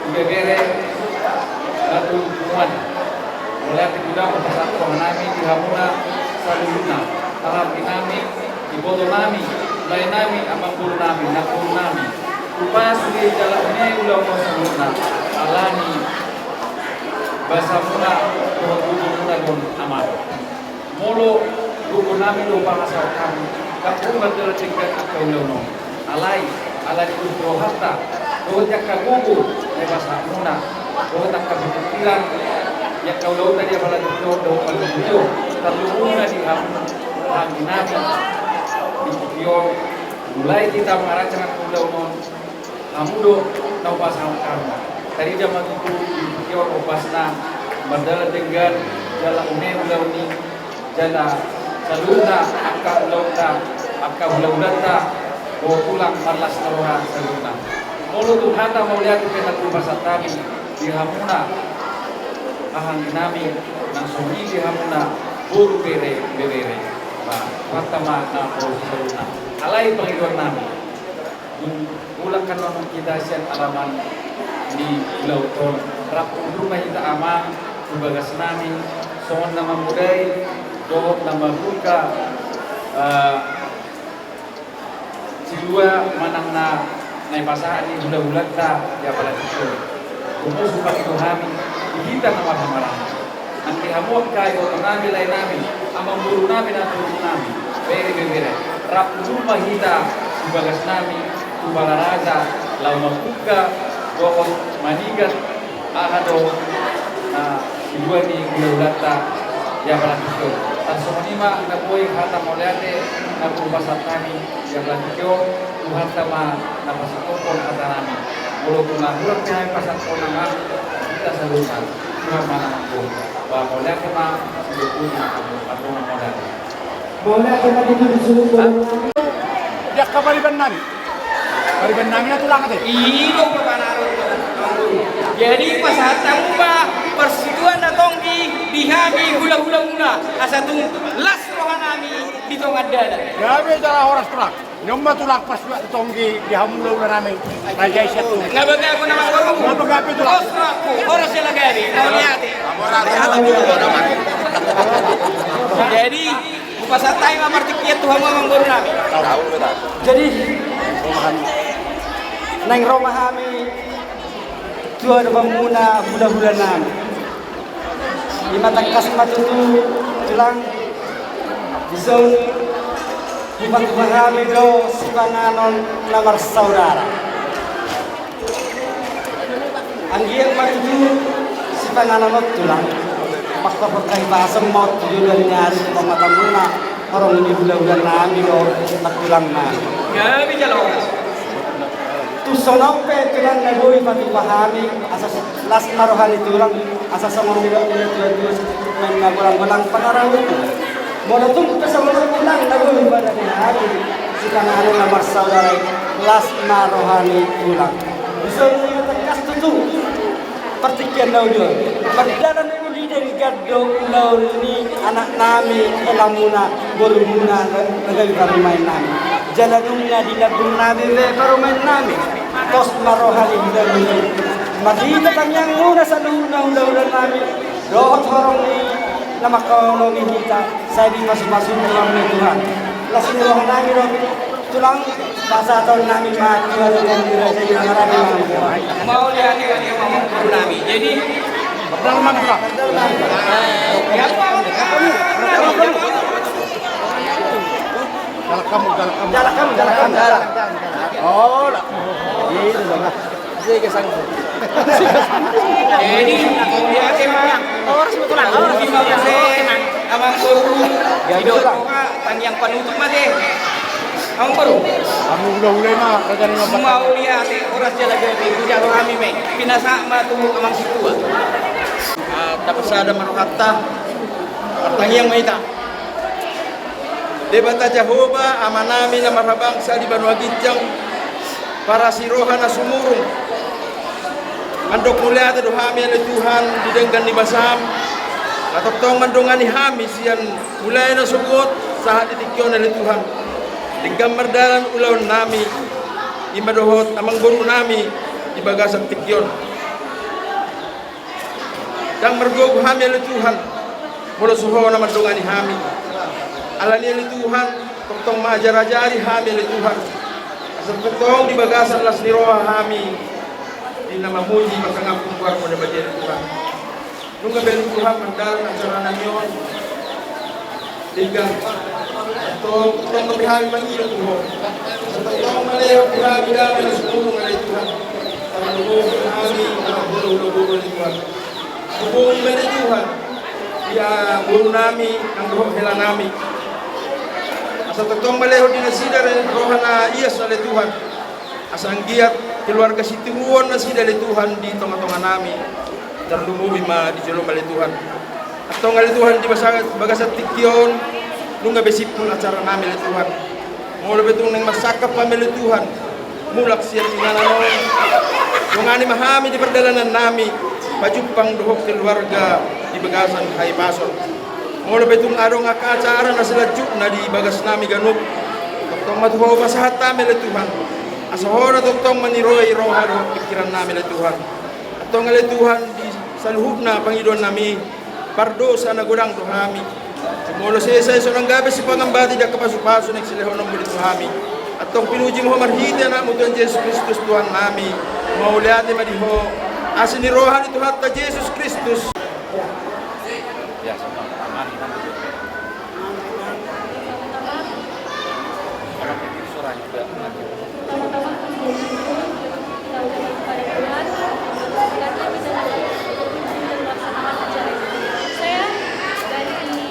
ibebere na tu punguan. Mauliate godang hupasahat roha nami di hamuna saluhutna, hahaanggi nami, iboto nami, lae nami, amangboru nami, namboru nami. Hupasu do jala une ulaon on saluhutna, alani basamuna dohot gogomuna do on, Amang. Molo gogo nami do pangasahon hami, ndang boi mardalan denggan angka ulaon on. Alai, ala ni rohanta dohot angka gogo na dipasahatmuna, dohot angka pikiran, angka ulaonta di apala tingki on dohot pala tingki on, tarlumobi ma di hamu hahaanggi nami. Di tingki on, mulai hita mangaranjang angka ulaon on, hamu do na hupasahat hami. Tarida ma tutu di tingki on ombasna, mardalan denggan jala une ulaon i, jala saluhutna angka ulaonta, angka hulahulanta, dohot tulang marlas ni roha saluhutna. Molo tung hata mauliate pe na hupasahat hami di hamuna hahaanggi nami, nang songon i di hamuna boru, bere, ibebere. Mantap ma na posi saluhutna. Alai pangidoan nami, dung mulak hamu hita sian alaman ni ulaon on, rap hundul ma hita amang tu bagas nami songon na mamodai dohot na mambuka, eh, silua manang na na dipasahat ni hulahulanta di apala tingki on. Tutu so pangido hami di hita na marhahamaranggi. Nang di hamu angka iboto nami, lae nami, amangboru nami, na tubu nami, bere bere, rap hundul ma hita tu bagas nami tu Balaraja laho mambuka dohot manigat aha do na silua ni hulahulanta di apala tingki on. Tarsongon i ma na boi hata mauliate na hupasahat hami di apala tingki on, Tuhanta ma na pasangkophon hata nami. Molo tung hurang pe hami pasangkophon nangkin, hita saluhutna, Tuhan ma na manggomgom. Ba mauliate ma, sude pun ma, ampun ma mauliate. Mauliate ma di tudu suhut. Dia kapariban nami. Pariban nami na tulang ate. I do panaron. Jadi pasahat hamu ma parsituan na tonggi di hami hulahula muna, asa tung las roha nami di tonga dalan. Gabe jala horas tulang. Nunga ma tulang parsituan tonggi di hamu hulahula nami. Raja i sian tu. Nga bagabe na manggoru. Nga bagabe tulang. Horas rohangku, horas jala gabe. Mauliate. Jadi hupasahat hami ma partingkian tu hamu amangboru nami. Jadi naeng ro ma hami tu adopan muna hulahula nami. I ma tangkas ma tutu tulang, dison hupatupa hami do sipanganon na marsaudara. Anggiat ma tutu sipanganon on tulang, mangkorhon hahipason ma on tu joloan ni ari tu pamatan muna, horong ni hulahula nami do, na tulang nami. Gabe jala horas. Tung songon on pe tulang na boi patupa hami, asa las ma roha ni tulang, asa songon nidok ni natuatua, sititi ma na golanggolang pangarahutna. Molo tung pe songon on tulang na boi patupa hami sipanganon na marsaudara i, las ma roha ni tulang. Dison i ma tangkas tutu partingkian na uli on. Mardalan uli denggan do ulaon ni anak nami, hela muna, boru muna, na gabe parumaen nami. Jala nunga dilambung nami be parumaen nami. Pos ma roha ni hita nami. Marhite tangiang muna saluhutna hulahula nami dohot horong ni na mangkaholongi hita, sai dipasupasu Tuhan, Tuhan. Las ni roha nami do tulang, pasahaton nami ma tu adopan ni raja i, na maraja i ma. Mauliate ma di amangboru nami. Jadi, galak hamu, galak hamu. Galak hamu, galak hamu. Oh, lah. Jadi, mauliate ma. Horas ma tulang, horas ma tulang. Amangboru, didok tangiang panutup ma ate. Amangboru. Amangboru, hulahula ma, raja i ma. Mauliate, horas jala gabe, tu jalo hami ma i. Pinasahat ma tu amang sintua. Ah, tapasada ma rohanta. Martangiang ma hita. Debata Jahowa, Ama nami na marhabangsa di banua ginjang, parasi roha na sumurung, mandok mauliate do hami ale Tuhan di denggan ni basam, na tongtong mandongani hami sian mulai nasogot sahat di tingki on ale Tuhan. Denggan mardalan ulaon nami, i ma dohot amangboru nami di bagasan tingki on. Ndang margogo hami ale Tuhan, molo so Ho na mandongani hami. Alani ale Tuhan, tongtong ma ajarajari hami ale Tuhan. Asa tongtong di bagasan las ni roha hami, di na mamuji pasangaphon goarMu na badia ale Tuhan. Nunga be ale Tuhan mandalan acara nami on. Denggan. Tong, tong, tong hami mangido tu Ho. Tong, tong malehon tu hami dame na sumurung ale Tuhan. Tong, tong hami, tong, tong, tong, tong, Tuhan. Hubungi ma ale Tuhan. Ia boru nami, nang dohot hela nami. Asa tong, tong malehon di nasida roha na ias ale Tuhan. Asa anggiat keluarga sitiruon nasida ale Tuhan di tonga-tonga nami, tarlumobi ma di joloM ale Tuhan. Antong ale Tuhan di basa-, bagasan tingki on, nunga be simpul acara nami ale Tuhan. Molo be tung naeng marsangkap hami ale Tuhan, mulak sian inganan on, dongani ma hami di pardalanan nami, pajumpang dohot keluarga di bagasan hahipason. Molo pe tung adong angka acara na silanjutna di bagasnami ganup, tongtong ma tu Ho pasahat hami ale Tuhan. Asa Ho na tongtong maniroha roha dohot pingkirannami ale Tuhan. Antong ale Tuhan, di saluhutna pangidoannami, pardosa na godang do hami. Jumolo sesa i so nang gabe sipangambati di angka pasupasu naeng silehononmu i tu hami. Antong pinuji ma Ho marhite Anakmu Tuhan Jesus Kristus Tuhannami. Mauliate ma di Ho. Asi ni roha ni Tuhanta Jesus Kristus. Pertama-tama, puji syukur kita ucapkan kepada Tuhan, karena kita dapat berkumpul dan melaksanakan acara ini. Saya dari,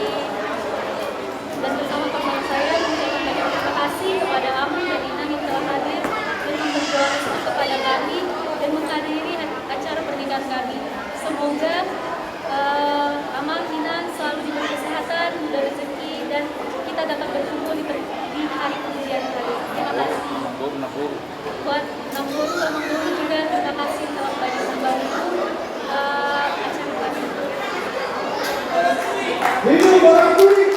dan bersama teman saya mengucapkan banyak terima kasih kepada Amang dan Inang yang telah hadir dan memberi doa restu kepada kami dan menghadiri acara pernikahan kami. Semoga eh, Amang Inang selalu diberi kesehatan, mudah rezeki, dan kita dapat berkumpul di, per- di hari kemudian hari. Terima kasih. Buat Namboru, Amangboru juga terima kasih telah banyak membantu eh, acara kami. Ini barang kuning.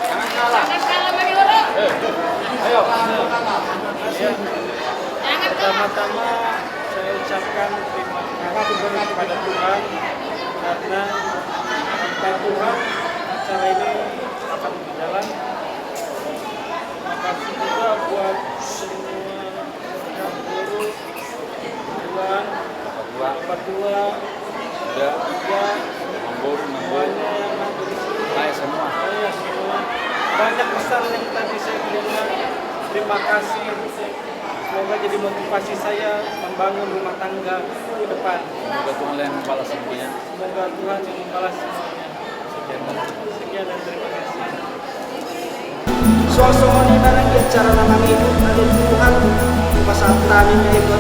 Jangan kalah. Ayo. Pertama-tama saya ucapkan terima kasih kepada Tuhan karena tanpa Tuhan acara ini akan berjalan. Terima kasih juga buat semua guru, Tuan, Bapak Tua, Bapak Tua, Ida, Ida, Amangboru, Amangboru, semuanya yang hadir di sini. Saya semua. Saya semua. Banyak pesan yang tadi saya terima. Terima kasih. Semoga jadi motivasi saya membangun rumah tangga ke depan. Semoga Tuhan yang membalas semuanya. Semoga Tuhan yang membalas semuanya. Sekian dan terima kasih. Songon i ma nang di acara na mangihut na di Tuhan, pasahat hami ma i tu